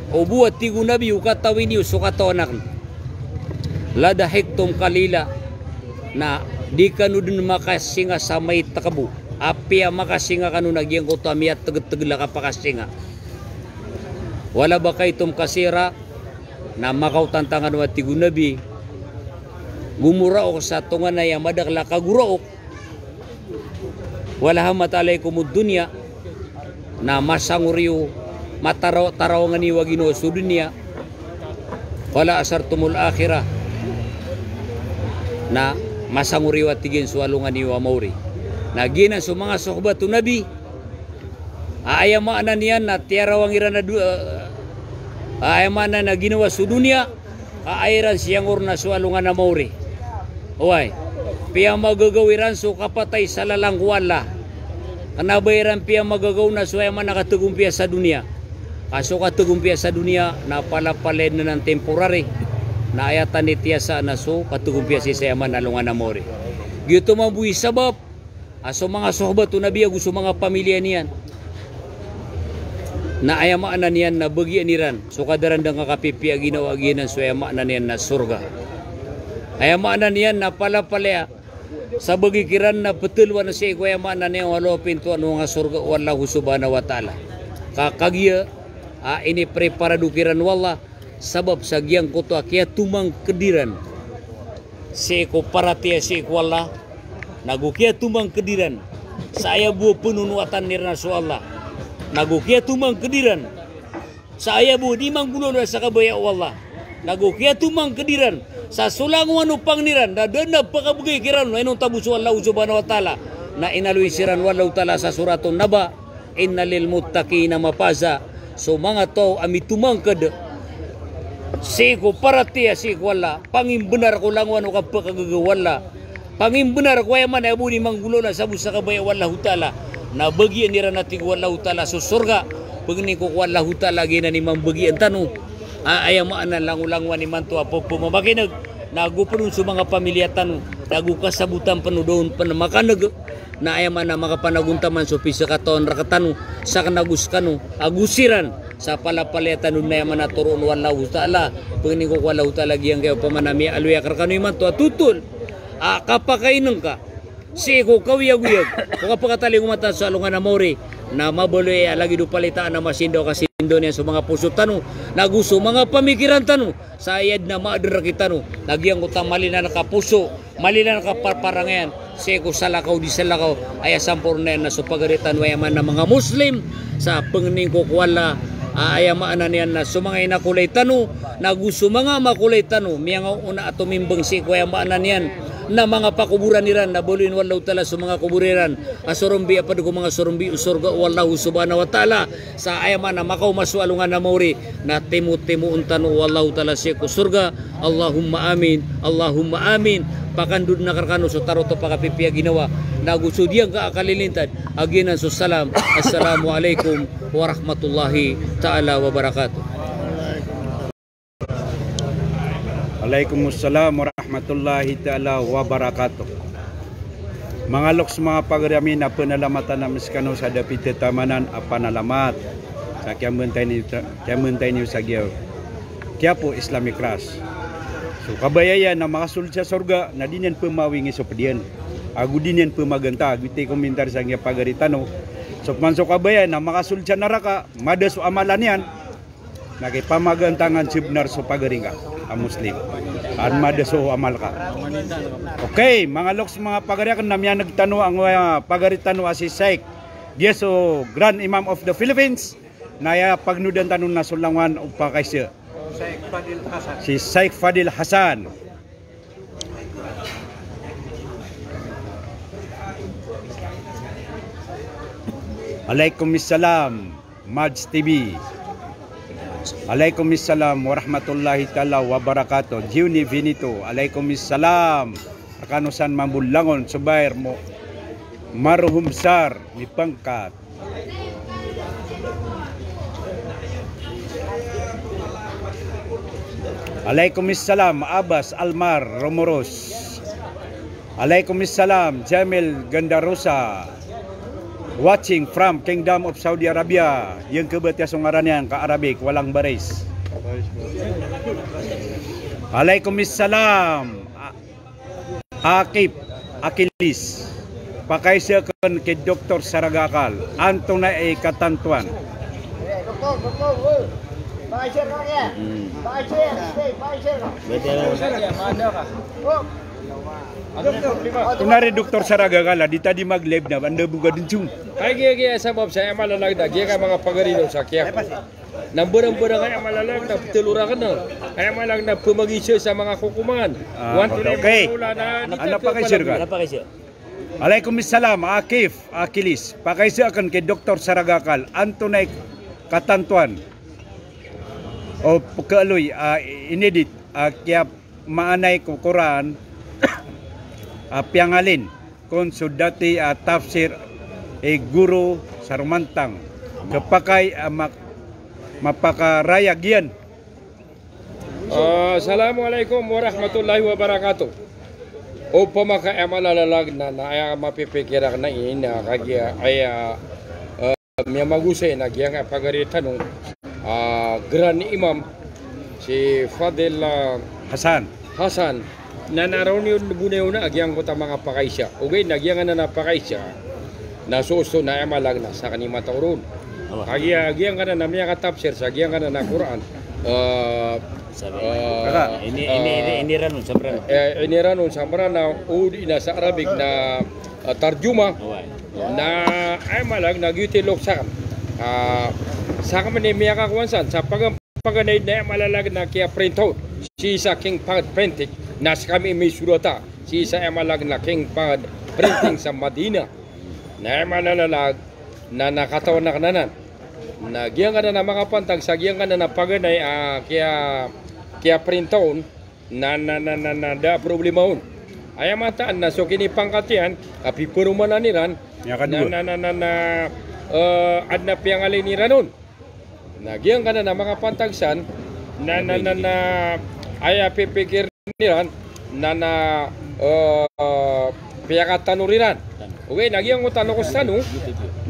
O bo a tig o Nabi o katawi niyo so katawan akn. "La dahiktum qalila." Na di kano dn makasinga sa maitk bo. Apiya makasinga kano na giyangkoto a miyatgtgl a kapakasinga. "Wala bakaitum kasira." Na makaotantangan o a tig o Nabi, gomoraok sa tonganay a madakl a kagoraok. "Wala hammat alaikumud dunya." Na masangor iyo, mataraw-, tarawangan iyo a ginawa so doniya. "Wala asartumul akhirah." Na masangor iyo a tig iyan so alongan iyo a maori. Na giyanan so manga sohbat o Nabi. A aya maana niyan na tiyarawang iran a du-, a aya maana na ginawa so doniya. Ka aya iran siyangor na so alongan a maori. Oway. Piyamagagaw iran so kapatay sa lalan ko Allah. Kna ba iran piyamagagaw na so aya maana kathagompiya sa doniya. Ka so kathagompiya sa doniya na palapalaya dn anan, temporary. Na aya tanitiyasa na so kathagompiya sii sa aya maana alongan a maori. Giyoto mambo i sabap a so manga sohbat o Nabi ago so manga pamilya niyan na aya maana niyan na bagian iran so kadarandang a kapipiya a ginawa a giyanan so aya maana niyan na sorga. Aya maana niyan na palapalaya sa bagi kiran na ptlowan sii ko aya maana niyan o lowa pintoan o manga sorga o Allah subhanahu wa ta'ala. Ka kagiya a inipreparado kiran o Allah sabap sa giyangkoto a kiyatomangkd iran sii ko paratiyaya sii ko Allah, nago kiyatomangkd iran sa aya bo a pnonowatan iran a so Allah, nago kiyatomangkd iran sa aya bo a di manggolawla sa kabaya o Allah, nago kiyatomangkd iran sa so langowan o pangni ran na da dn a pakabgay kiran na inonta bo so Allah subhanahu wa ta'ala. Na inaloy siran o Allah ta'ala sa Suratun Naba, "Inna lil muttaqina mafaza." So manga taw a mitomangkd sii ko paratiyaya sii ko Allah, pangimbnar ko langowan o kapakagaga o Allah, pangimbnar ko aya maana a bo di manggolawla sa bo sa kabaya o Allahu ta'ala, na bagian iran a tig o Allahu ta'ala so sorga. Pangnin ko ko Allahu ta'ala a giyanan i mambagian tano a aya maana langolangowan imanto a pphamakin'g, nago pd on so manga pamilya tano, nago kasabotan pn o da on pn makan'g. Na aya maana makapanagontaman so pizakatawan rktano, sakn ago skano, ago siran, sa palapalaya tano na aya maana toroon o Allahu ta'ala. Pangnin ko ko Allahu ta'ala a giyangkaya opama na miyaaloy akn rkano imanto a totol a kapakain'g ka sii ko kaoyagoyag ko kapakatalingoma tano sa alongan a maori, na mabaloy a lagid o palitaan a masindaw a kasindaw niyan so manga poso tano, nago so manga pamikiran tano, sa aya dn a maadn rktano na giyangkoto a malinan ka poso, malinan ka parparangayan sii ko salakaw di salakaw, aya samporna iyan na so pagari tano aya maana manga Muslim. Sa pangnin ko ko Allah a aya maana niyan na so manga inakolay tano, nago so manga makolay tano, miyangaoona a tomimbang sii ko aya maana niyan na manga pakoboran iran, na baloyin o Allahu ta'ala so manga kobor iran a sorombi a pd ko manga sorombi o sorga o Allahu subhanahu wa ta'ala. Sa aya maana makaoma so alongan a maori, na timotimoon tano o Allahu ta'ala sii ko sorga. Allahumma amin, Allahumma amin. Pakandod na rkano so tarotop a kapipiya a ginawa, nago so diyangka a kalilintad a giyanan so salam. Assalamu alaikum warahmatullahi ta'ala wabarakatuh. Alaikum assalam warahmatullahi ta'ala wabarakatuh. Manga loks, manga pagari ami, na pnalamatan ami skano sa da pitataman a panalamat sa kiyamantay niyo, kiyamantay niyo sa giya Quiapo Islamic Trust. So kabaya iyan na makasold sa sorga na di niyan pmawingi so pd iyan, ago di niyan pmaganta, ago tig o komentar sa giya pagari tano. So pman so kabaya iyan na makasold sa naraka, mada so amalan iyan, na kipamagantangan si bnar so pagari ngka a Muslim, an mada so amal ka. Okay, manga loks, manga pagari akn, na miyan'g tano angkoya pagari tano a si Sheikh, giya so Grand Imam of the Philippines, na aya pagnodan tano na so langowan o pakaiza, si Sheikh Fadil Hasan. Alaikum salam, Mads T V. Alaikum salam warahmatullahi taala wabarakatuh. Juni Vinito, alaikum salam. Rkano san mambo langon, Subair mo, Maruhum Sar, mipangkat. Alaikum salam, Abbas Almar Romoros. Alaikum salam, Jamil Gandarosa. Watching from Kingdom of Saudi Arabia. Giyangkaya so ngaran iyan ka Arabic, walang baris. Alaikum salam. Akif, Akilis. Pakaisa akn ki Doktor Saragakal. Antonaa i katantoan? Hmm. Tonaa i Doktor Saragakal, di tadi mag-live na, anda bo ka dn song. Ay, giya, giya, sabap sa aya mala lagid a giya ka manga pagari o sa kiya. Na mbarang-mbarang aya mala lagid na ptlo rakn, aya mala lagid na pmagisa sa manga kokoman. Ah, okay. Alaikum salam, Akif, Akilis. Pakaisa akn ki Doktor Saragakal. Antonaa i katantoan o pkhaaloy a inedit a kiya maanay ko Qur'an a piyangalin kon so dati a tafsir i guro sa Romantang. Khapakay a mak-, mapakarayag iyan. Ah, assalamu alaikum warahmatullahi wabarakatuh. Opama ka aya mala lagid na, na aya mapipikir akn na ina kagiya aya, ah, miyamagosay na giyangkaya pagari tano, ah, Grand Imam si Fadil, ah, Hasan. Hasan. Na, na roo niyo bo na iyan a giyangkoto a manga pakaisa. Ogaid na giyangkanan a pakaisa na so osto na aya mala lagid na sakn i matao ron. Awa. Kagiya giyangkanan a miyakatafsir sa giyangkanan a Qur'an. Ah, Sabi. Ah, ini, ini, ah, ini, iniran on sa Mranaw. Eh, iniran on sa Mranaw, o di na sa Arabic na, ah, tarjuma. Oway. Na aya mala lagid na giyoto i loks akn. Ah, sakn man i miyakakowan san, sa pagan-, paganay na aya mala lagid na kiya-print out. Sii sa King Fahd Printing, na skami i misorata. Sii sa aya mala lagid na King Fahd Printing sa Madina. Na aya mala lagid na, na katawan akn anan. Na giyangkanan a makapantag sa giyangkanan a paganay a kiya, kiya-print on, na, na, na, na, na da a problema on. Aya mataan na so kinipangkat iyan a piperomanan iran, na, na, na, na, na, eh, adn a piyangalin iran on. Na giyangkanan a makapantag san, na, na, na, na aya pipikir iran, na, na, eh, piyakatanor iran. Ogaid na giyangkoto a loks tano,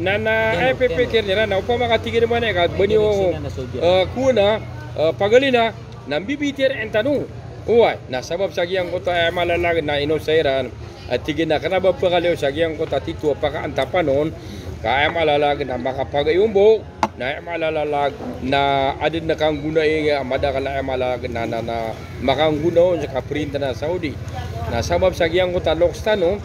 na, na aya pipikir iran na opama ka tig iran mambo ka ba niyo, eh, kowan a, eh, pagalina, na mbibitiyarai tano. Oway, na sabap sa giyangkoto a aya mala lagid na inosay iran a tig iyan a kna ba pagaliyo sa giyangkoto a tito a pakaantapan on, ka aya mala lagid na makapagay ombo, na aya mala lagid na adn a kanggonai a madakl a aya mala lagid na, na, na makanggona on sa kaprinta na Saudi. Na sabap sa giyangkoto a loks tano,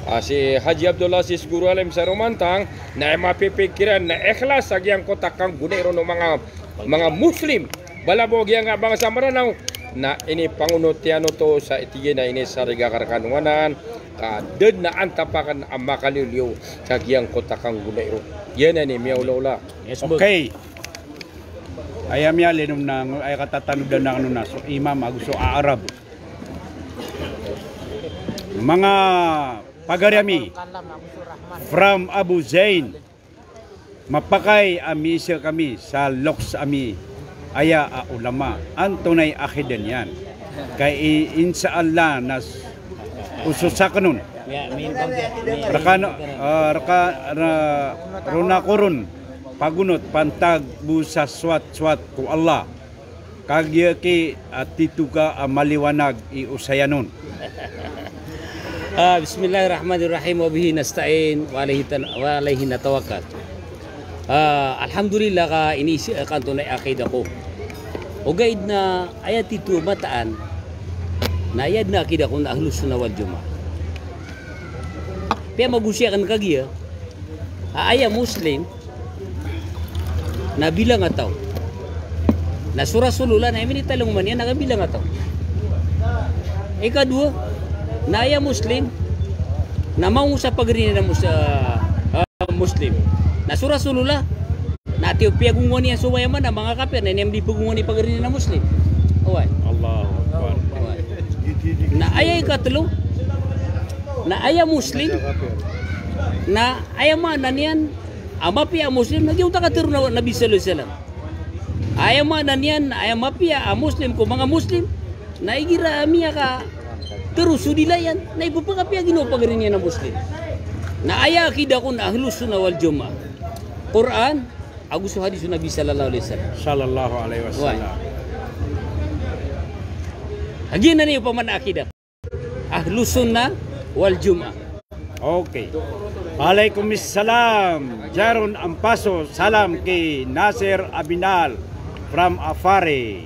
ah, si Haji Abdul Aziz Guru Alim sa Romantang, na aya mapipikir iran na ikhlas sa giyangkoto a kanggonai ron o manga, manga Muslim. Bala bo giyangkaya bangsa Mranaw, na inipangonot iyan oto sa tig iyan a inisariga ka rkano anan, ka da dn a antap akn a makaliyoliyo sa giyangkoto a kanggonai ron. Giyanan i miyaolaola. Yes, boss. Okay. Aya miyalin on na, aya katatanodan akn on na so imam ago so Arab. Manga pagari ami, from Abu Zain. Mapakay a miisa kami sa loks ami aya a ulama. Antonaa i akidan iyan? Ka i, insha Allah na s-, osos akn on. Rkano, ah, rka-, ra-, roo ako ron pagonot pantag bo sa sowat-sowat ko Allah. Kagiya ki a tito ka a maliwanag i osayan on. Ah, bismillahirrahmanirrahim. Wa bihi nasta'in, wa alayhi tan-, wa alayhi natawakkal. Ah, alhamdulillah ka iniisa akn antonaa i akida ko. Ogaid na aya tito mataan na aya dn a akida ko na Ahlus Sunnah wal Jamaah. Piyamagosay akn kagiya a aya Muslim na bilang a taw. Na so Rasulullah na aya minitalingoma niyan na kabilang a taw. Ikadowa, na aya Muslim na maong sa pagari niyan a Mus-, ah, ah, Muslim. Na so Rasulullah, na tig o piyagongowan iyan so, aya maana, manga kapir, na aya niyan di pagongowan i pagari niyan a Muslim. Oway. Allahu Akbar. Oway. Na aya ikatlo, na aya Muslim, na aya maana niyan a mapiya a Muslim, na giyoto a katharo o Nabi sallallahu alaihi wasallam. Aya maana niyan, aya mapiya a Muslim ko manga Muslim, na igira a miyakatharo so dila iyan, na ipphakapiya ginawa o pagari niyan a Muslim. Na aya akida kon Ahlus Sunnah wal Jamaah, Qur'an ago so hadith o Nabi sallallahu alaihi wasallam. Sallallahu alaihi wasallam. Oway. Giyanan i opama na akida Ahlus Sunnah wal Jamaah. Okay. Alaikum salam. Jaron Ampaso, salam ki Nasir Abinal from Afare.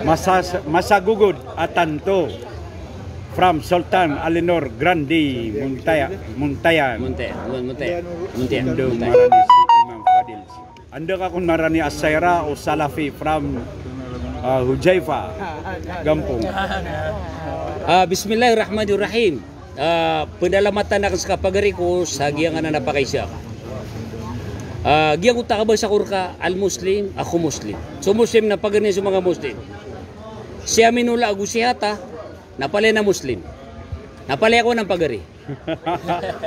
Masas-, masagogod a tanto from Sultan Alinor Grande Muntaya, Muntayan. Muntayan, Muntayan. Muntayan. Ando Muntayan. Marani si Imam Fadil. Anda ka kon marani a Saira o Salafi from, ah, Hujaifa, Gampong. Ah, bismillahirrahmanirrahim. Ah, pnalamatan akn ska pagari ko sa giyangkanan a pakaisa ka. Ah, giyangkoto a kabasa ko rka, al-Muslim akhu Muslim. So Muslim na pagari niyan so manga Muslim. Si Aminullah ago si Hata, na palaya na Muslim. Na palaya ko anan pagari.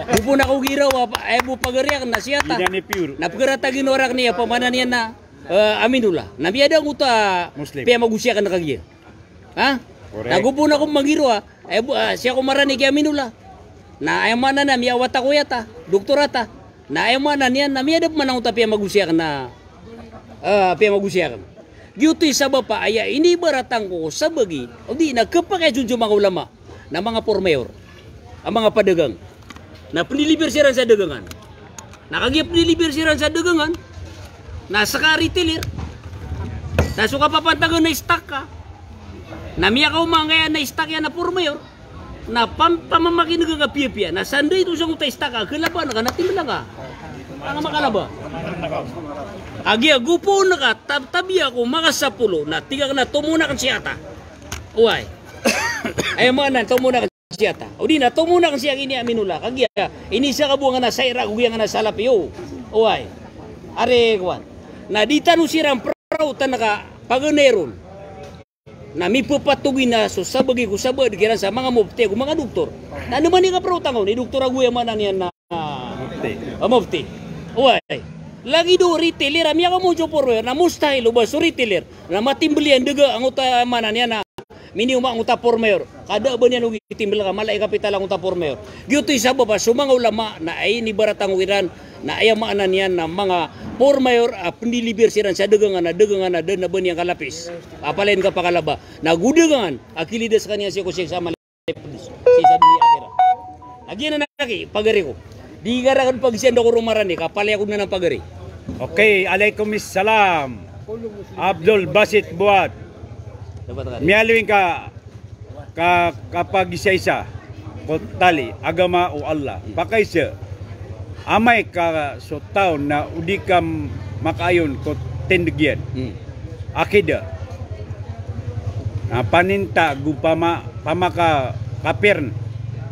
Go pn ako giraw a, aya bo pagari akn na si Hata. Giyanan i pure. Na pkharata ginawa rakn iyan a pamana niyan na, eh, Aminullah. Na miyada angkoto a Muslim. Piyamagosay akn kagiya. Ha? Correct. Na go pn ako magiraw a, aya bo, ah, sii ako marani ki Aminullah. Na aya maana niyan, miyawata ko i Hata, Doktor Hata. Na aya maana niyan na miyada pman angkoto a piyamagosay akn na, eh, piyamagosay akn. Giyoto i sabap a aya inibaratan ko ko sabagi, odi na khapakay on so manga ulama, na manga pormayor a manga padagang. Na pndeliver siran sa dagangan. Na kagiya pndeliver siran sa dagangan, na ska a retailer, na so kapapantagan na stock ka, na miyakaoma angkaya na stock iyan a pormayor, na pam-, pamamakinega ka piyapiya, na sa ndai oto sangkoto a stock ka, khalaba ka, na timbla ka. Anga makalaba. Kagiya go pn ka, tab-, tabiya ko makasapolo, na tig akn a tomo akn si Hata. Oway. Aya maana, tomo akn si Hata. Odi na tomo akn si Hata ini Aminullah. Kagiya, ini sa kabowang na Saira, go giyangkanan a Salafi. Oway. Ari kowan. Na di tano siran praotan ka paganay ron. Na mipapatogi na so sabagi ko sabad kiran sa manga mufti ago manga doktor. Na anda man i kapraotan ka on, i doktor ago aya maana niyan na, ah, mufti. Oway. Lagid o retailer a miyakaoma on so pormayor, na mustahil o ba so retailer na matimbl iyan daga angkoto a maana niyan na minioma angkoto a pormayor. Ka da a ba niyan ogi timbl ka, mala i kapital angkoto a pormayor. Giyoto i sabap a so manga ulama na inibaratan ko kiran na aya maana niyan na manga pormayor a pndeliver siran sa dagangan a, dagangan a da a ba niyan kalapis. Palaya on kapakalaba. Na go dagangan a kilidas ka niyan sii ko siksa a mala i pds. Sii sa doniya akhirat. Lagid anan aki, pagari ko. Di ka rakn pagizaan da ko ron marani, ka palaya ko anan pagari. Okay, alaikum salam. Abdul Basit Buat. Dapat ka. Miyaaloy ngka ka, kapagisaisa ko tali, agama o Allah. Hmm. Pakaisa, amay ka so taw na o di ka makaayon ko tindg iyan. Hmm. Akida. Na paninta go pama-, pamakakapir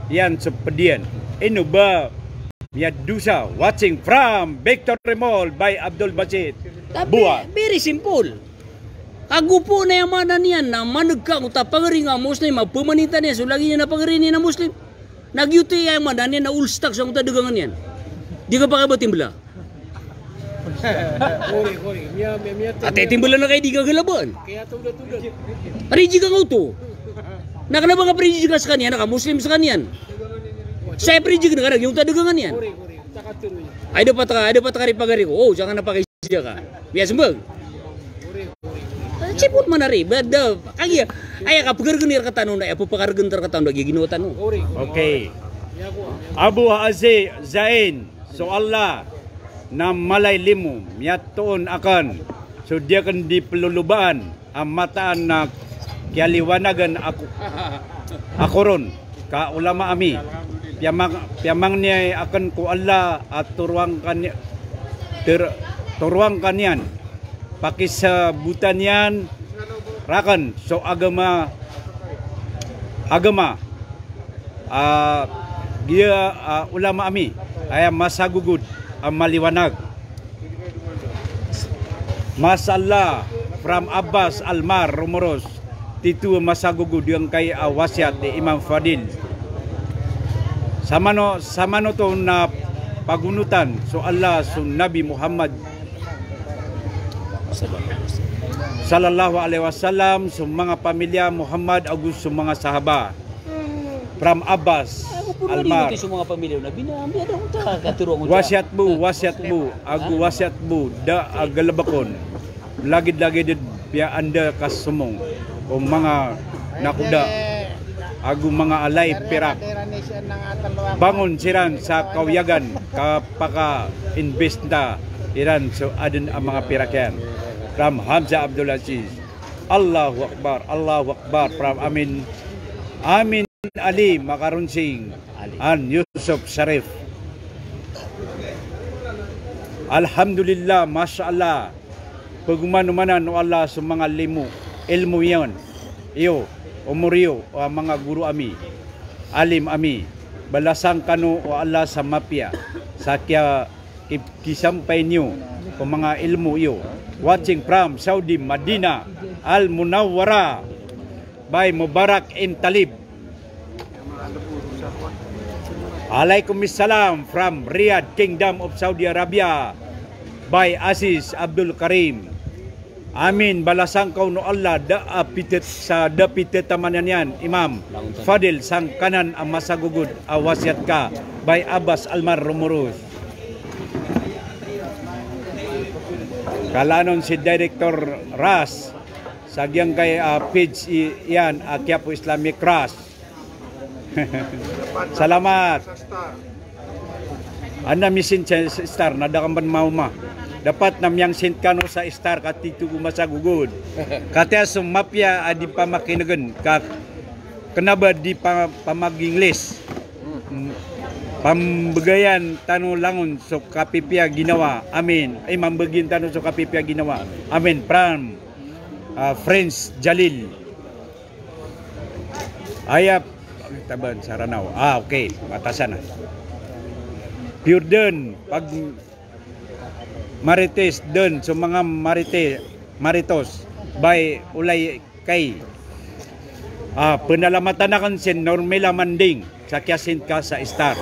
iyan so pd iyan. Ino ba miyadosa? Watching from Victory Mall by Abdul Basit. Tapi, Buat. Very simple. Ago pn aya maana niyan na maneg ka angkoto a pagari nga a Muslim, a pamaninta niyan so lagid iyan a pagari niyan a Muslim. Na giyoto i aya maana niyan na all stock sangkoto a dagangan iyan. Di ka pakay ba timbla. Ati timbla na kay di ka galabaan. Rijik angkoto. Na kna ba nga prijik ka skaniyan, na ka Muslim skaniyan. Saya prijik na ka na giyangkoto a dagangan iyan. Ay, dapat ka, ay, dapat ka ri pagari ko. O, sangkanan a pakaisa ka. Miyasmbag. Sipon man ari, ba da, kagiya, aya kapkargn iyan rktano na, aya pphakkargn tano rktano na giya ginawa tano. Okay. Abu Aziz Zain, so Allah na mala i limo, miyatoon akn so di akn di plolobaan a mataan a kiyaliwanagan ako, ako ron, ka ulama ami. Piyamang-, piyamangni akn ko Allah a toroan ka ni-, ter-, toroan ka niyan. Pakisabotan iyan rakn so agama, agama, ah, Giya, ah, ulama ami, aya masagogod a maliwanag. Masha Allah, from Abbas Almar Romoros, tito a masagogod giyangkai a wasiyat i Imam Fadil. Samano, samano to na pagonotan so Allah, so Nabi Muhammad sallallahu alaihi wasallam, so manga pamilya Muhammad ago so manga sahaba. From Abbas Almar. Wasiyat bo, wasiyat bo, ago wasiyat bo, da a galbkon. Lagid-lagid piya anda ka somong o manga nakoda ago manga alay pirak. Bangon siran sa kawiyagan, kapaka-invest iran so aden a manga pirak iyan. From Hamza Abdul Aziz. Allahu Akbar, Allahu Akbar, from Amin, Amin Ali Makaronsing, Ali. And Yusuf Sharif. Alhamdulillah, masha Allah. Pagomanomanan o Allah so manga limo, ilmo iyan. Iyo, omor iyo, o manga goro ami, alim ami. Balasan kano o Allah sa mapiya, sa kiya ki-, kisampay niyo ko manga ilmo iyo. Watching from Saudi, Madinah Al Munawwarah, by Mubarak in Talib. Alaikum salam from Riyadh, Kingdom of Saudi Arabia, by Aziz Abdul Karim. Amin, balasan ka on o Allah, da a pitet sa da pitet a maana niyan, Imam Fadil, sangkanan a masagogod a wasiyat ka, by Abbas Almar Romoros. Kala anon si Director Ras, sa giyangkai, ah, page i-, iyan, a Quiapo Islamic Ras. Salamat. Anda misin sa star, na da ka mban maoma. Dapat na miyang send kano sa star ka tito ko masagogod. Katii so mapiya a di pamakinegen, ka kena ba di pa-, pamag-English. Mm. Pambegayan tano langon so kapipiya ginawa. Amin. Ay, mambegayan tano so kapipiya ginawa. Amin. From, ah, Prince Jalil. Aya, taban sa Ranaw. Ah, okay. Batasan na. Pure den, pag Marites den, so manga Marite-, Maritos, by Ulay Kay. Ah, penalamatan aken si Normila Manding, sa kiyasend ka sa star.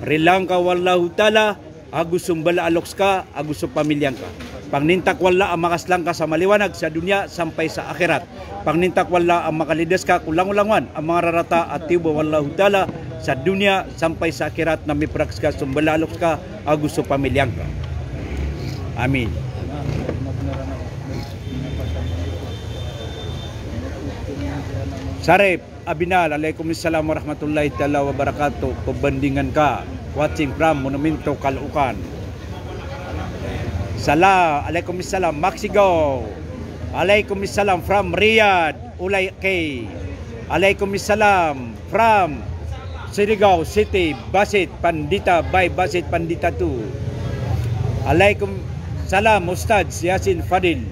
Rilaan ka o Allahu Ta'ala, ago so mbala a loks ka, ago so pamilya ngka. Pangninta ko Allah a makaslang ka sa maliwanag sa doniya sampay sa akhirat. Pangninta ko Allah a makalidas ka ko langolangowan a manga rarata a tiyoba o Allahu Ta'ala sa doniya sampay sa akhirat, na mipraks ka so mbala a loks ka, ago so pamilya ngka. Amin. Sarip. Abinal, alaikum salam warahmatullahi taala wabarakatuh. Pabandingan ka. Watching from Monumento, Caloocan. Sala, alaikum salam, Maxigo. Alaikum salam from Riyadh, Ulay Kay. Alaikum salam from Surigao City, Basit Pandita, by Basit Pandita two. Alaikum salam, Ustadz Yasin Fadil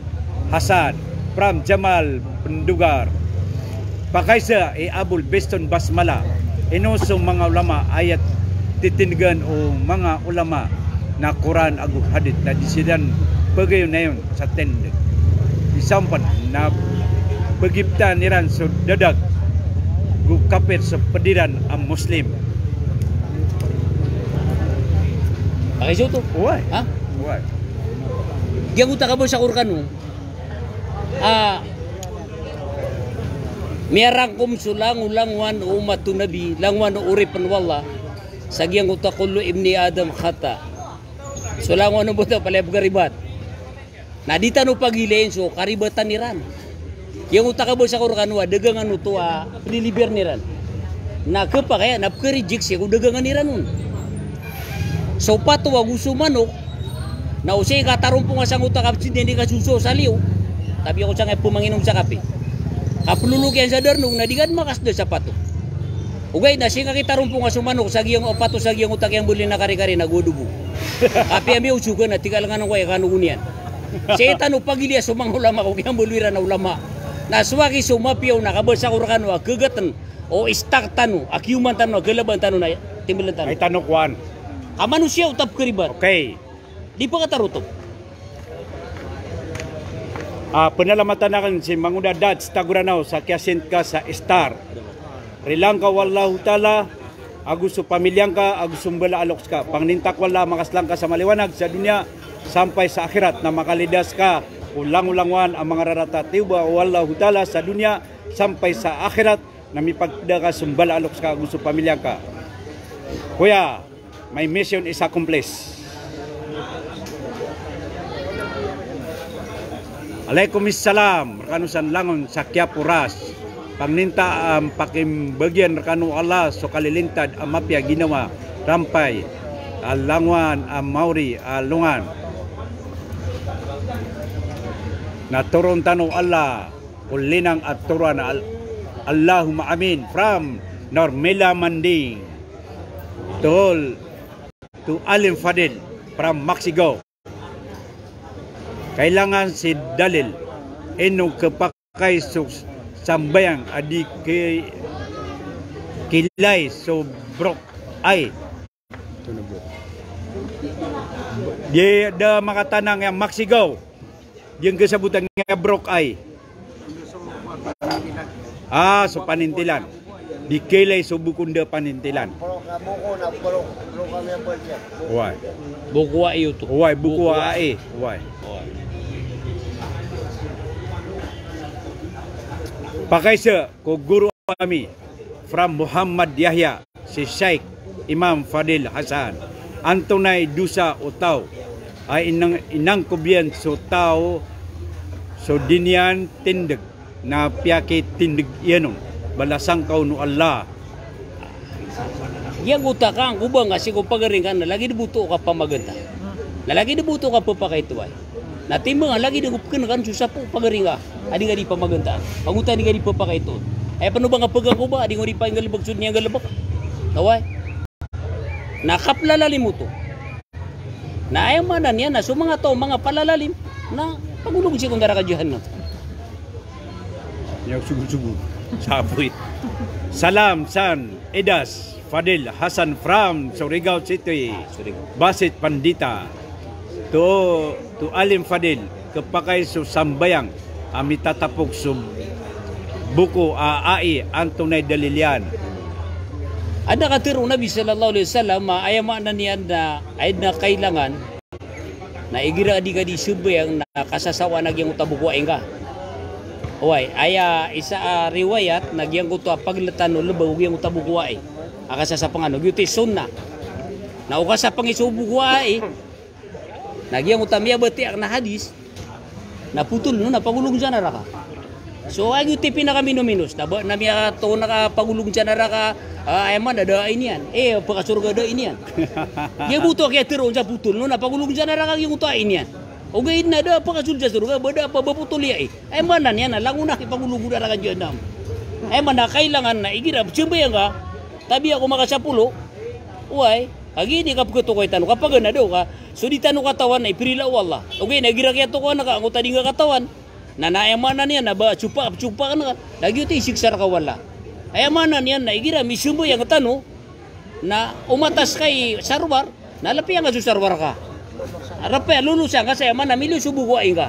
Hasan, from Jamal Pendugar. Pakaisa i Abul Biston Basmala. Ino so manga ulama a aya titindgan o manga ulama na Quran ago hadith na di siran pegayonayon sa tindg. Isampad na pegiptan iran so dadag go kapir so ped iran a Muslim. Pakaiso to? Oway. Ha? Oway. Giyangkoto a kabasa ko rekano a miyarangkom so langolangowan o omat o Nabi, langowan o oripen o Allah, sa giyangkoto a kullu ibni Adam khata. So langowan o bata palaya pekaribat. Na di tano pagilaya so karibatan iran. Giyangkoto a kabasa ko rekano a dagangan oto a peliliber iran. Na kepakay a na pekereject sii ko dagangan iran on. So pato ago so manok, na o sii ka taromponga sangkoto a kapsid na di ka sosowa sa liyo. Tapi ako sangkai pemanginom sa kape. Kapelolok iyan sa darnog na di ka den makaseda sa pato. Ogaid na sii ka kitaromponga so manok sa giyang, o pato sa giyangkoto a kiyambaloy na karikari na go adobo. Apiya miyaoso ka na tig a lengan ko aya kano go niyan. Sii tano pagilaya so manga ulama ko kiyambaloy iran a ulama. Na so aki so mapiya on a kabasa ko rekano a kegeten o istak tano, a kiyoman tano, a galaban tano na Ay tano kowan. Ka manosiya o tapkaribat. Okay. Di pakatarotop. Ah, pnalamatan akn si Mangoda Dats Tagoranaw sa kiyasint ka sa Star. Rilaan ka o Allahu Ta'ala, ago so pamilya ngka, ago so mbala a loks ka. Pangninta ko Allah, makaslang ka sa maliwanag sa doniya sampay sa akhirat, na makalidas ka ko langolangowan a manga rarata. Tiyoba o Allahu Ta'ala sa doniya sampay sa akhirat, na mipagda ka so mbala a loks ka ago so pamilya ngka. Koya, my mission is accomplished. Alaikum salam, rkano san Langon sa Quiapo Ras. Pangninta a pakimbagian rkano o Allah so kalilintad a mapiya a ginawa, rampay a langowan a maori a alongan. Na toron tano o Allah ko linang a toroan. Al-, Allahumma amin. From Normila Manding. To, to Alim Fadil from Maksigaw. Kailangan si dalil. Ino khapakay so sambayang a di ki-, kilay so brok ay. Di da makatanang a Maksigaw. Di ngka sabotan a brok ay. Ah, so panintilan. Di kilay so boko nda panintilan. Oway. Boko ai oto. Oway, boko ai. Oway. Pakaiza ko goro ami, from Muhammad Yahya, si Sheikh Imam Fadil Hasan. Antonaa i dosa o taw a inang-, inangkob iyan so taw so di niyan tindg na piyakitindg iyan on? Balasan ka on o Allah. Giyangkoto a kangkoba ngka sii ko pagari ngka na lagid bo oto ka pamaganta. Na lagid bo oto ka pphakaito ay. Na timbang a lagid o pkn ka on so sapo pagari ngka a di ngka di pamaganta. Pagoto a di ngka di pphakaito. Aya pn o ba ngka pkangkoba a di ngka di panggalbk so di niyan galbk. Oway. Na kaplalalim oto. Na aya maana niyan na so manga taw a manga palalalim na pagolog sii ko naraka jahannam. Aya sogo-sogo. Saboy. Salam san Idas Fadil Hasan from Surigao City. Surigao. Basit Pandita. To, to Alim Fadil, khapakay so sambayang a mitatapok so boko a ai, antonaa i dalil iyan? Adn a katharo o Nabi sallallahu alaihi wasallam a aya maana niyan na aya dn a kailangan na igira a di ka di sambayang na kasasawaan a giyangkoto a boko ai ngka. Oway, aya isa a riwayat na giyangkoto a pagltan o lbaw o giyangkoto a boko ai a kasasapngan o giyoto i sunnah. Na o kasapngi so boko ai, na giyangkoto a miyabatiya akn a hadis, na potol on na pagolog sa naraka. So, aya giyoto i pinakamino-minos, na ba, na miyatoon a pagolog sa naraka, ah, aya maana da ai niyan. Eh, pkasorga da ai niyan. Giya bo oto a kiyatharo on sa potol on na pagolog sa naraka giyangkoto a ai niyan. Ogaid na da pkasold sa sorga, ba da a ba potol iyan. Aya maana niyan na langon a kipagolog sa naraka jahannam. Aya maana kailangan na igira pzambayang ka, tabiya ko makasapolo, oway, kagiya di ka pkatokawi tano, kapaganad o ka, so di tano katawan na iprila o Allah. Ogaid na igira kiyatokawan ka angkoto a di ngka katawan, na, na aya maana niyan na ba sopak, sopak ka na, na giyoto i siksa rka o Allah. Aya maana niyan na igira misambayang tano, na omatas ka i sarwar, na lapiya ngka so sarwar ka. Rapiya lolosan ka sa aya maana miliyo so boko ai ngka.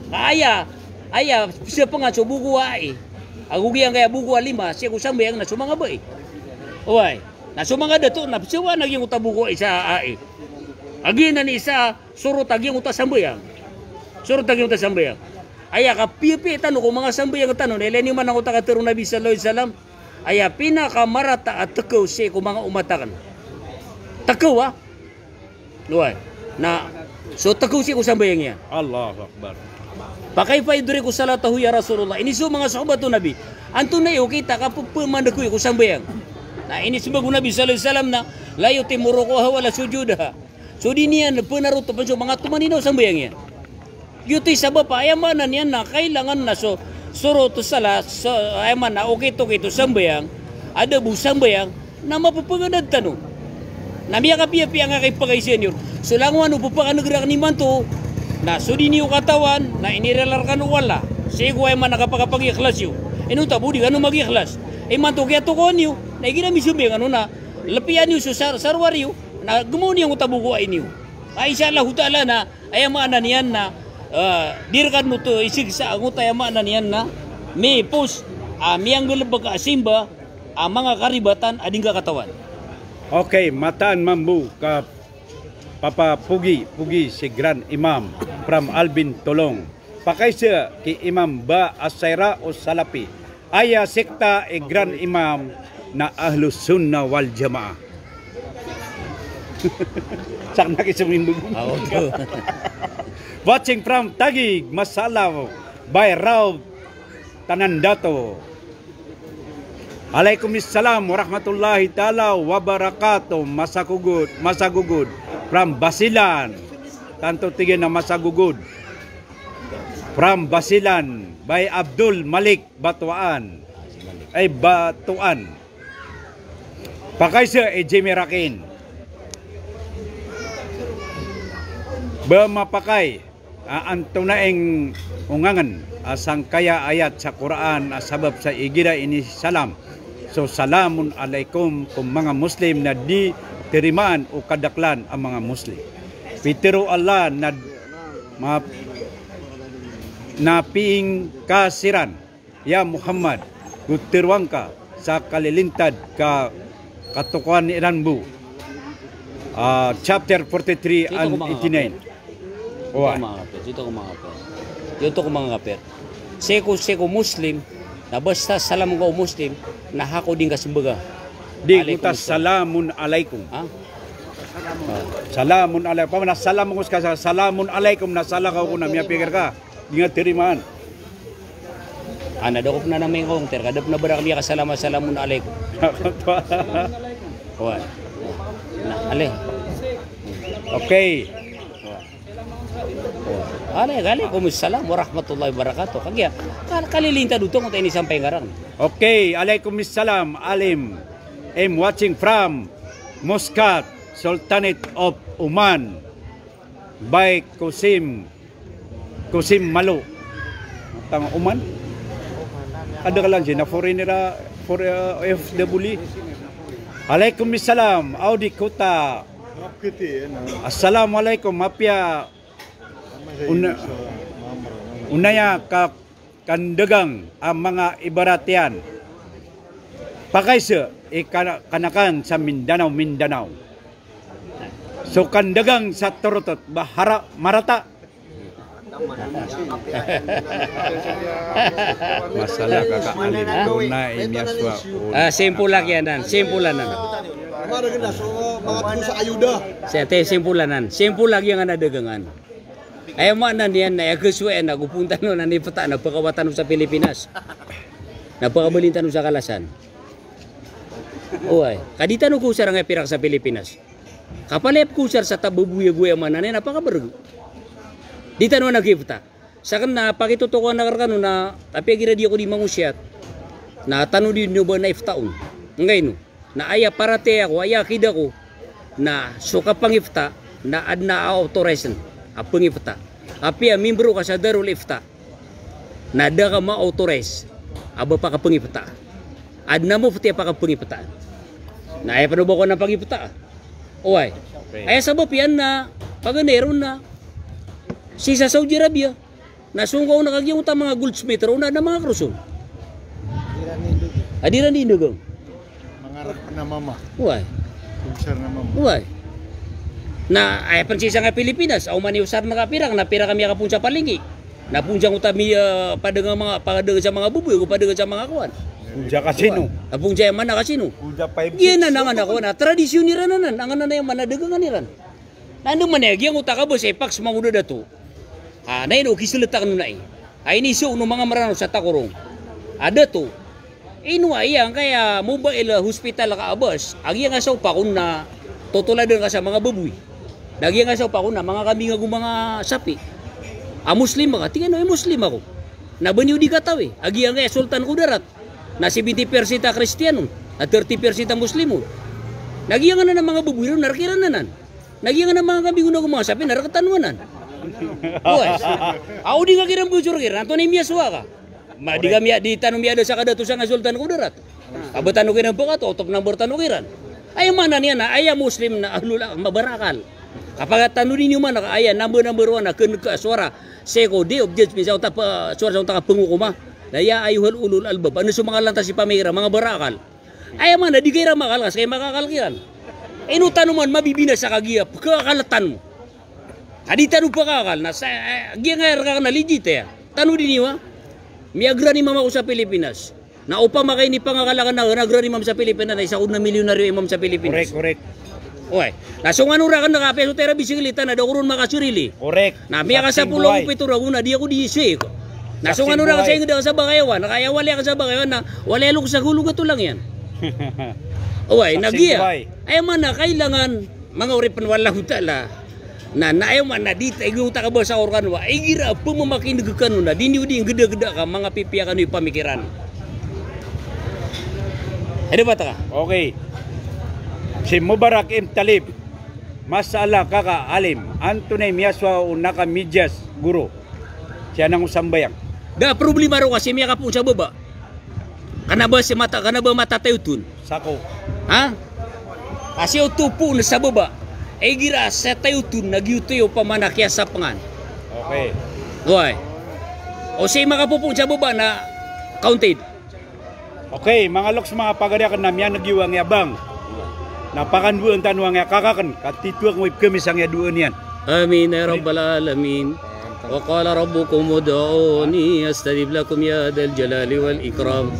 Ka aya, aya sapngan so boko ai. Ago giyangkaya boko a lima, sii ko sambayang na so manga bai. Oway. Na so manga dato na pzawaan a giyangkoto a boko ai sa ai. A giyanan i isa sorot a giyangkoto a sambayang. Sorot a giyangkoto a sambayang. Aya kapiyapiya tano ko manga sambayang tano, na ilay niyo man angkoto a katharo o Nabi sallallahu alaihi wasallam. Aya pinakamarata a tkaw sii ko manga omat akn. Tkaw, ah. Oway. Na so tkaw sii ko sambayang iyan. Allahu Akbar. Fa kaifa yudriku salatahu ya Rasulullah? Iniiza o manga sahabat o Nabi. Antonaa i okit a kapphmandkawi ko sambayang? Na iniiza o Nabi sallallahu alaihi wasallam na, la yutimmu ruku'aha wala sujudaha. So di niyan pnarotopn so manga tomanina o sambayang iyan. Giyoto i sabap a aya maana niyan na kailangan na so, sorot o salat, so, aya maana okit-okit o sambayang, adab o sambayang, na mapphganad tano. Na miyakapiyapiya nga kipakaiza niyo. So langowan o pphakanagrk imanto, na so di niyo katawan, na inirila rkano o Allah. Sii ko aya maana kapakapag-ikhlas iyo. Inonta bo di kano mag-ikhlas. Imanto kiyatokawan iyo, na igira misambayang kano na, Lepiya niyo so sar-, sarwar iyo, na gmaw niyan oto a boko a iniyo. A, insha Allahu Ta'ala na, aya maana niyan na, eh, di rka den oto isigsa, oto aya maana niyan na, mipos, a, miyanggalebek a simba, a, manga karibatan a di ngka katawan. Okay, mataan mambo ka Papa Pogi, Pogi si Grand Imam from Alvin Tolong. Pakaiza ki Imam ba a Shaira o Salafi. Aya sekta i Grand Imam na Ahlus Sunnah wal Jamaah. Sakn a ki somindog. Ah, oto. Watching from Taguig, Masalaw, by Raw Tanandato. Alaikum salam warahmatullahi taala wabarakatuh. Masagogod, masagogod. From Basilan. Tanto tig iyan a masagogod. From Basilan, by Abdul Malik Batuan. Ay, Batuan. Pakaiza i Jimmy Rakin. Ba mapakay a, antonaa i ongangen a sangkaya ayat sa Qur'an a sabap sa igira inisalam so salamun alaikum ko manga Muslim na di tarimaan o kadaklan a manga Muslim. Pitharo o Allah na ma-, na piing ka siran, ya Muhammad, go tharoang ka sa kalilintad ka katokawan iran bo. Ah, chapter forty-three and eighty-nine. Oway. Giyoto ko manga kapir. Giyoto ko manga kapir. Sii ko, sii ko Muslim, na basta salam ko Muslim, na hako di ngka sembaga. Di, oto salamun alaikum. Ha? Salamun alaikum. Pamana salam ko ska salamun alaikum na salakaw ko na miyapikir ka. Di ngka tarimaan. Ana da ko pn a miyangkong ter, ka da pn a barak miyakasalam a salamun alaikum. Oway. Na, ale. Okay. Oway. Oway. Ale, alaikum salam warahmatullahi wabarakatuh. Kagiya, kal-, kalilintad oto, oto inisampay ngka ran. Okay, alaikum salam, Alim. I'm watching from Muscat, Sultanate of Oman. By Kusim Kusim Malo. Tang Oman. Ada ka lang dyan na foreigner, ah, for, ah, O F W. Alaikum salam, Audi Kota. Assalamualaikum, mapiya. Una-, onaya ka kandagang a manga ibarat iyan. Pakaiza i kana-, kanakan sa Mindanao, Mindanao. So kandagang sa Torotot, ba hara-, marata. Masala ka ka alim, tona i miyasowa o. Ah, simple lagi anan, simple anan. Sa te simple anan, simple lagi anan a dagangan. Aya maana niyan na aya kasowa iyan na go pon tano na nipta na pakawa tano sa Pilipinas. Na pakabalin tano sa kalasan. Oway, ka di tano kosar angkai pirak sa Pilipinas. Kapalaya pkosar sa tababoy a goway a maana niyan na pakabrg. Di tano anan kipta. Sakn na pakitotokawan akn rkano na, apiya igira di ako di mangosiyat. Na tano di niyo ba na ipta on. Angkaino. Na aya paratiyaya ko, aya akida ko, na so kapangipta, na adn a authorized a pangipta. Apiya membro ka sa Darul Ifta, na da ka ma-authorize a ba pakapangipta. Adn a mufti a pakapangipta. Na aya pn o ba ko na pangipta. Oway. Aya sabap iyan na paganay ron na sii sa Saudi Arabia. Na song ka on a kagiya oto a manga goldsmith ron na, na manga krus on. A di ran di ndagang. Manga rk na mama. Oway. Ponsar na mama. Oway. Na aya pn sii sangkai Pilipinas, a oman i osar na kapirak, na pirak a miyakaponsar palingki. Na ponsar oto a miya, ah, padagang manga, padagang sa manga baboy, go padagang sa manga kowan. Ponsar kasino. Na ponsar aya maana kasino. Ponsar five six. Giyanan a angan a kowan, a tradisyon iran anan, angan anan aya maana dagangan iran. Na anda man aya giyangkoto a kabasa i Pax Mangoda Dato. A, na ino kiseleta kano na i. A, iniso o manga Mranaw sa Takorong a dato. Ino aya angkaya mobile hospital ka a bas a giyangkaya sa opakon na totoladan ka sa manga baboy. Na giyangkaya sa opakon na manga kambing ago manga sapi. A Muslim ka, tig iyan a Muslim ako. Na ba niyo di katawi a giyangkaya Sultan Kudarat na seventy percent a Kristiyano, na thirty percent a Muslim on. Na giyangkanan a manga baboy ron na rk iran anan. Na giyangkanan a manga kambing on ago manga sapi na rk tano anan. Oway. Aw di ngka kiran bojor kiran, antonaa i miyasowa ka? Ma, di kami, di tano miyada sa kadato sangkai Sultan Kudarat. A ba tano kiran bakato, otop number tano kiran. Aya maana niyan na aya Muslim na ahlul ak-, mabarakal. Kapaga tanodi niyo man a aya number, number one a kn ka suwara sii ko di object, minsan o ta pa suwara sa o ta ka pngokoma. Na ya ayyuhal ulul albab, ano so manga lantas i pamikiran, manga barakal. Aya maana di ka iran makakal ka, ska i makakal kiran. Ino tano man mabibinasa ka giya pkakal tano. Ka di tano pkakal na sa, eh, giya nga rk akn na legit aya. Tanodi niyo a miyagrani mamako sa Pilipinas. Na opama ka inipangakal akn a nagrani mamako sa Pilipinas na isa ko na milyonaryo i mamako sa Pilipinas. Correct, correct. Oway. Na so ngano rakn na kapiya so tira bisiklita na da ko ron makasrili. Correct. Na miyakasapolo ako pito ragon na di ako di isik. Na so ngano rakn sa ingd akn sa Bakayawan, na kaya wali akn sa Bakayawan na wali alok sa gulog a tolang iyan. Oway, na giya. Aya maana kailangan manga oripn o Allahu Ta'ala. Na, na aya maana di ta, igira o ta kabasa ko rkano a igira a pmamakin'g kano na di niyo di nggdagda ka manga pipiya kano i pamikiran. Aya dapat ka. Okay. Si Mubarak M Talib. Masala kaka alim, antonaa i miyasowa o naka-medyas guro? Siya nang o sambayang. Da problema roo ka sii miyakapoon sa baba. Kna ba sii mata, kna ba matatayoton. Sako. Ha? Ka sii oto poon sa baba. Igira sa tayoton na giyoto i opama na kiyasapngan. Okay. Oway. O sii makapopoon sa baba na counted. Okay, manga loks, manga pagari akn na miyan'g iyo angkai a bang. Na pakandowaan tano angkai a kaka akn, ka titho akn o ipkhamis angkai a dowaa niyan. Amin ya rabbal alamin. Wa qala rabbukum ud'uni astajib lakum ya dhal jalali wal ikram.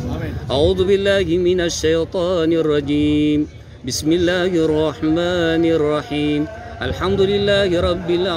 A'udhu billahi minash shaytanir rajim. Bismillahir rahmanir rahim. Alhamdulillahi rabbil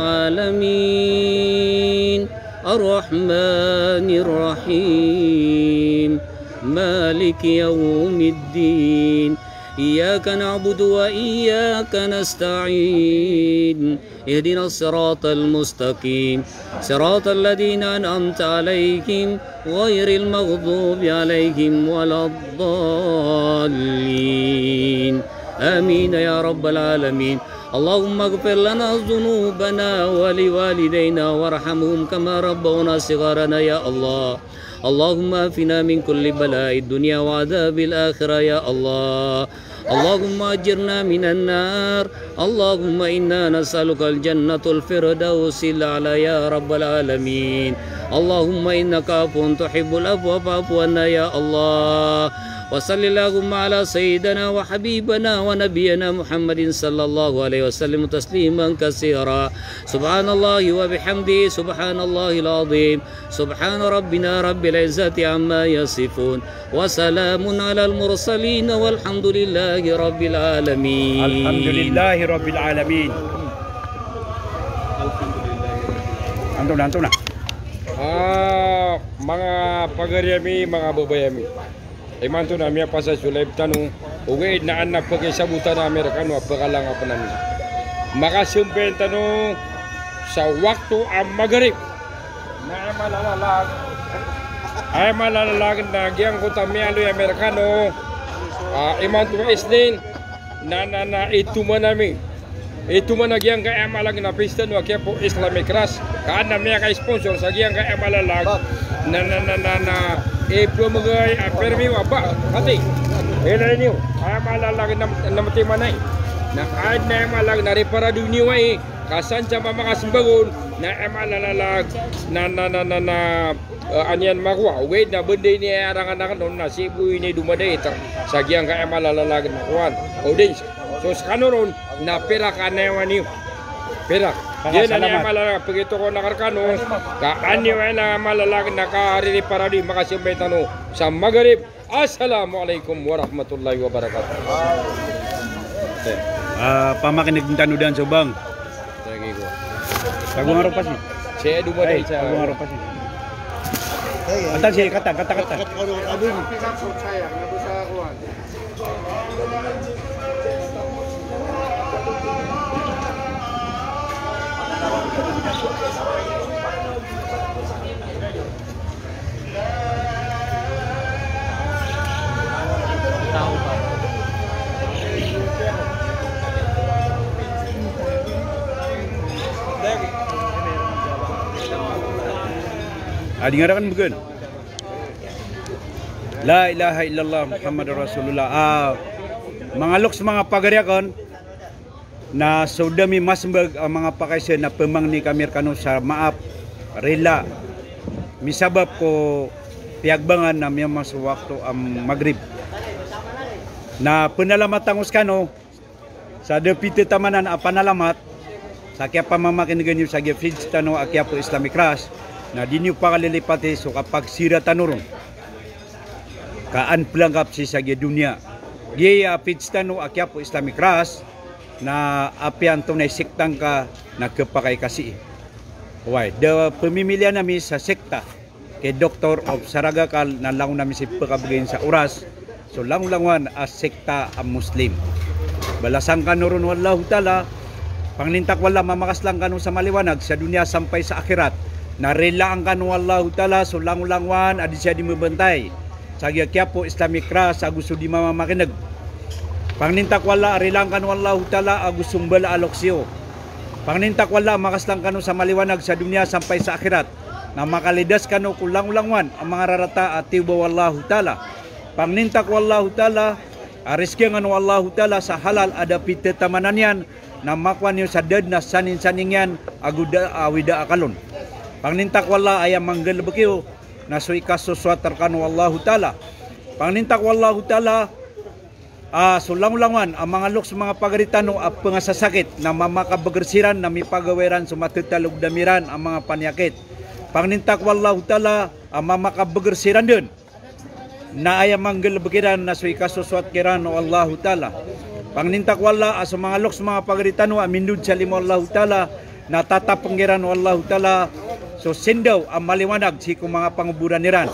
alamin. Arrahmanir rahim. Maliki yawmiddin. Iyyaka na'budu wa iyyaka nasta'in. Ihdinas siratal mustaqim. Siratal ladhina an'amta 'alaihim ghairil maghdubi 'alaihim waladdallin. Amin ya rabbal alamin. Allahumma ighfir lana dhunubana wa liwalidayna warhamhum kama rabbawna sigharana ya Allah. Allahumma afina min kulli bala'id dunya wa adhabil akhirah ya Allah. Allahumma ajirna minan nar. Allahumma inna nas'alukal jannatal firdausil a'la ya rabbal alamin. Allahumma innaka afuwun tuhibbul afwa fa'fu anna ya Allah. Wa sallillahumma ala sayyidina wa habibina wa nabiyyina Muhammadin sallallahu alaihi wasallam tasliman katsira. Subhanallahi wa bihamdihi, subhanallahil azim. Subhana rabbina rabbil izzati amma yasifun. Wa salamun alal mursalin walhamdulillahi rabbil alamin. Alhamdulillahi rabbil alamin. Antonaa, antonaa? Ah, manga pagari ami, manga babay ami. Imanto na miyapasad so live tano, ogaid na adn a pakisabotan ami rkano a pakalangapan ami. Makasambayang tano sa wakto a Maghrib. Na aya mala a lalag, aya mala a lalag na giyangkoto a miyaaloy ami rkano, ah, imanto a Isnin, na, na, na itoman ami. Itoman a giyangkai a mala a lalag na pista o Quiapo Islamic Trust. Ka adn a miyaka-sponsor sa giyangkai a mala a lalag na, na, na, na, na ipmagay a permi a ba, pati. Ilay niyo, aya mala a lalag na, na matimanay. Na adn a aya mala a lalag na riparado niyo ai, ka san sa pamakasambagon, na aya mala a lalag na, na, na, na, na, eh, an iyan makowa, ogaid na bnday niyan a rangan akn on na sii bo ini domadait sa giyangkai a mala a lalag na kowan. Audience. So skano ron na pirak a nayawa niyo. Pirak. Iyan a niyan mala a pagitoko na karkano, ka an iyo aya mala a lalag na kaririparado i makasambayang tano sa Maghrib. Assalamu alaikum warahmatullahi wabarakatuh. Ah, pamakin'g tano dn so bang. Tago nga ro pasi. Saya duma dai sa. Tago nga ro pasi. Atan si kata, kata, kata. Adi nga rakn bgan. La ilaha illallah Muhammadur Rasulullah. Ah. Manga loks, manga pagari akn, na so da mi masmbag a manga pakaisa na pmangni kami rkano sa maap, rila, misabap ko piyagbangan na miyaoma so wakto a Maghrib. Na pnalamat tano skano sa da pithatamanan a panalamat sa kiyapamamakin'gan iyo sa giya page tano a Quiapo Islamic Trust, na di niyo pakalilipati so kapagsira tano ron ka an plangkap sii sa giya doniya. Giya page tano a Quiapo Islamic Trust, na apiya antonaa i sekta ngka na khapakay ka sii. Oway, da pmimilian ami sa sekta ki Doktor of Saragakal, na langon ami sii pkabgayin sa oras so langolangowan a sekta a Muslim. Balasan kano ron o Allahu Ta'ala. Pangnin ta ko Allah a mamakaslang kano sa maliwanag sa doniya sampay sa akhirat. Na rilaan kano o Allahu Ta'ala so langolangowan a di siya di mbantay sa giya Quiapo Islamic Trust ago so di mamamakin'g. Pangnin ta ko Allah a rilaan kano o Allahu Ta'ala ago so mbala a loks iyo. Pangnin ta ko Allah a makaslang kano sa maliwanag sa doniya sampay sa akhirat, na makalidas kano ko langolangowan a manga rarata a tiyoba o Allahu Ta'ala. Pangnin ta ko Allahu Ta'ala a rizkian kano o Allahu Ta'ala sa halal a da pithatamanan iyan, na makowa niyo sa da dn a saningsaning iyan ago da a awida a kalon. Pangnin ta ko Allah a aya manggalbk iyo na so ikasosowat rkano o Allahu Ta'ala. Pangnin ta ko Allahu Ta'ala a so langolangowan a manga loks, manga pagari tano a pngasasakit na mamakabagr siran na mipagawa iran so mathatalogdam iran a manga paniyakit. Pangnin ta ko Allahu Ta'ala a mamakabagr siran dn na aya manggalbk iran na so ikasosowat kiran o Allahu Ta'ala. Pangnin ta ko Allah a so manga loks, manga pagari tano a mindod sa limo o Allahu Ta'ala na tatapng kiran o Allahu Ta'ala so sindaw a maliwanag sii ko manga pangoboran iran.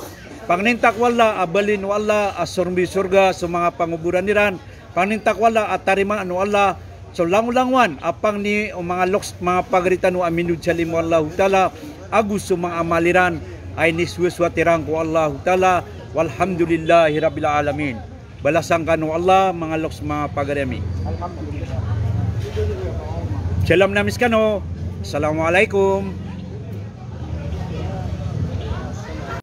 Pangnin ta ko Allah a balin o Allah a sorombi sorga so manga pangoboran iran. Pangnin ta ko Allah a tarimaan o Allah so langolangowan a pangni o manga loks, manga pagari tano a mindod sa limo o Allahu Ta'ala ago so manga amal iran a inisowasowat iran ko Allahu Ta'ala. Walhamdulillahi Rabbil Alamin. Balasan kano o Allah, manga loks, manga pagari ami. Salam ami skano. Assalamualaikum.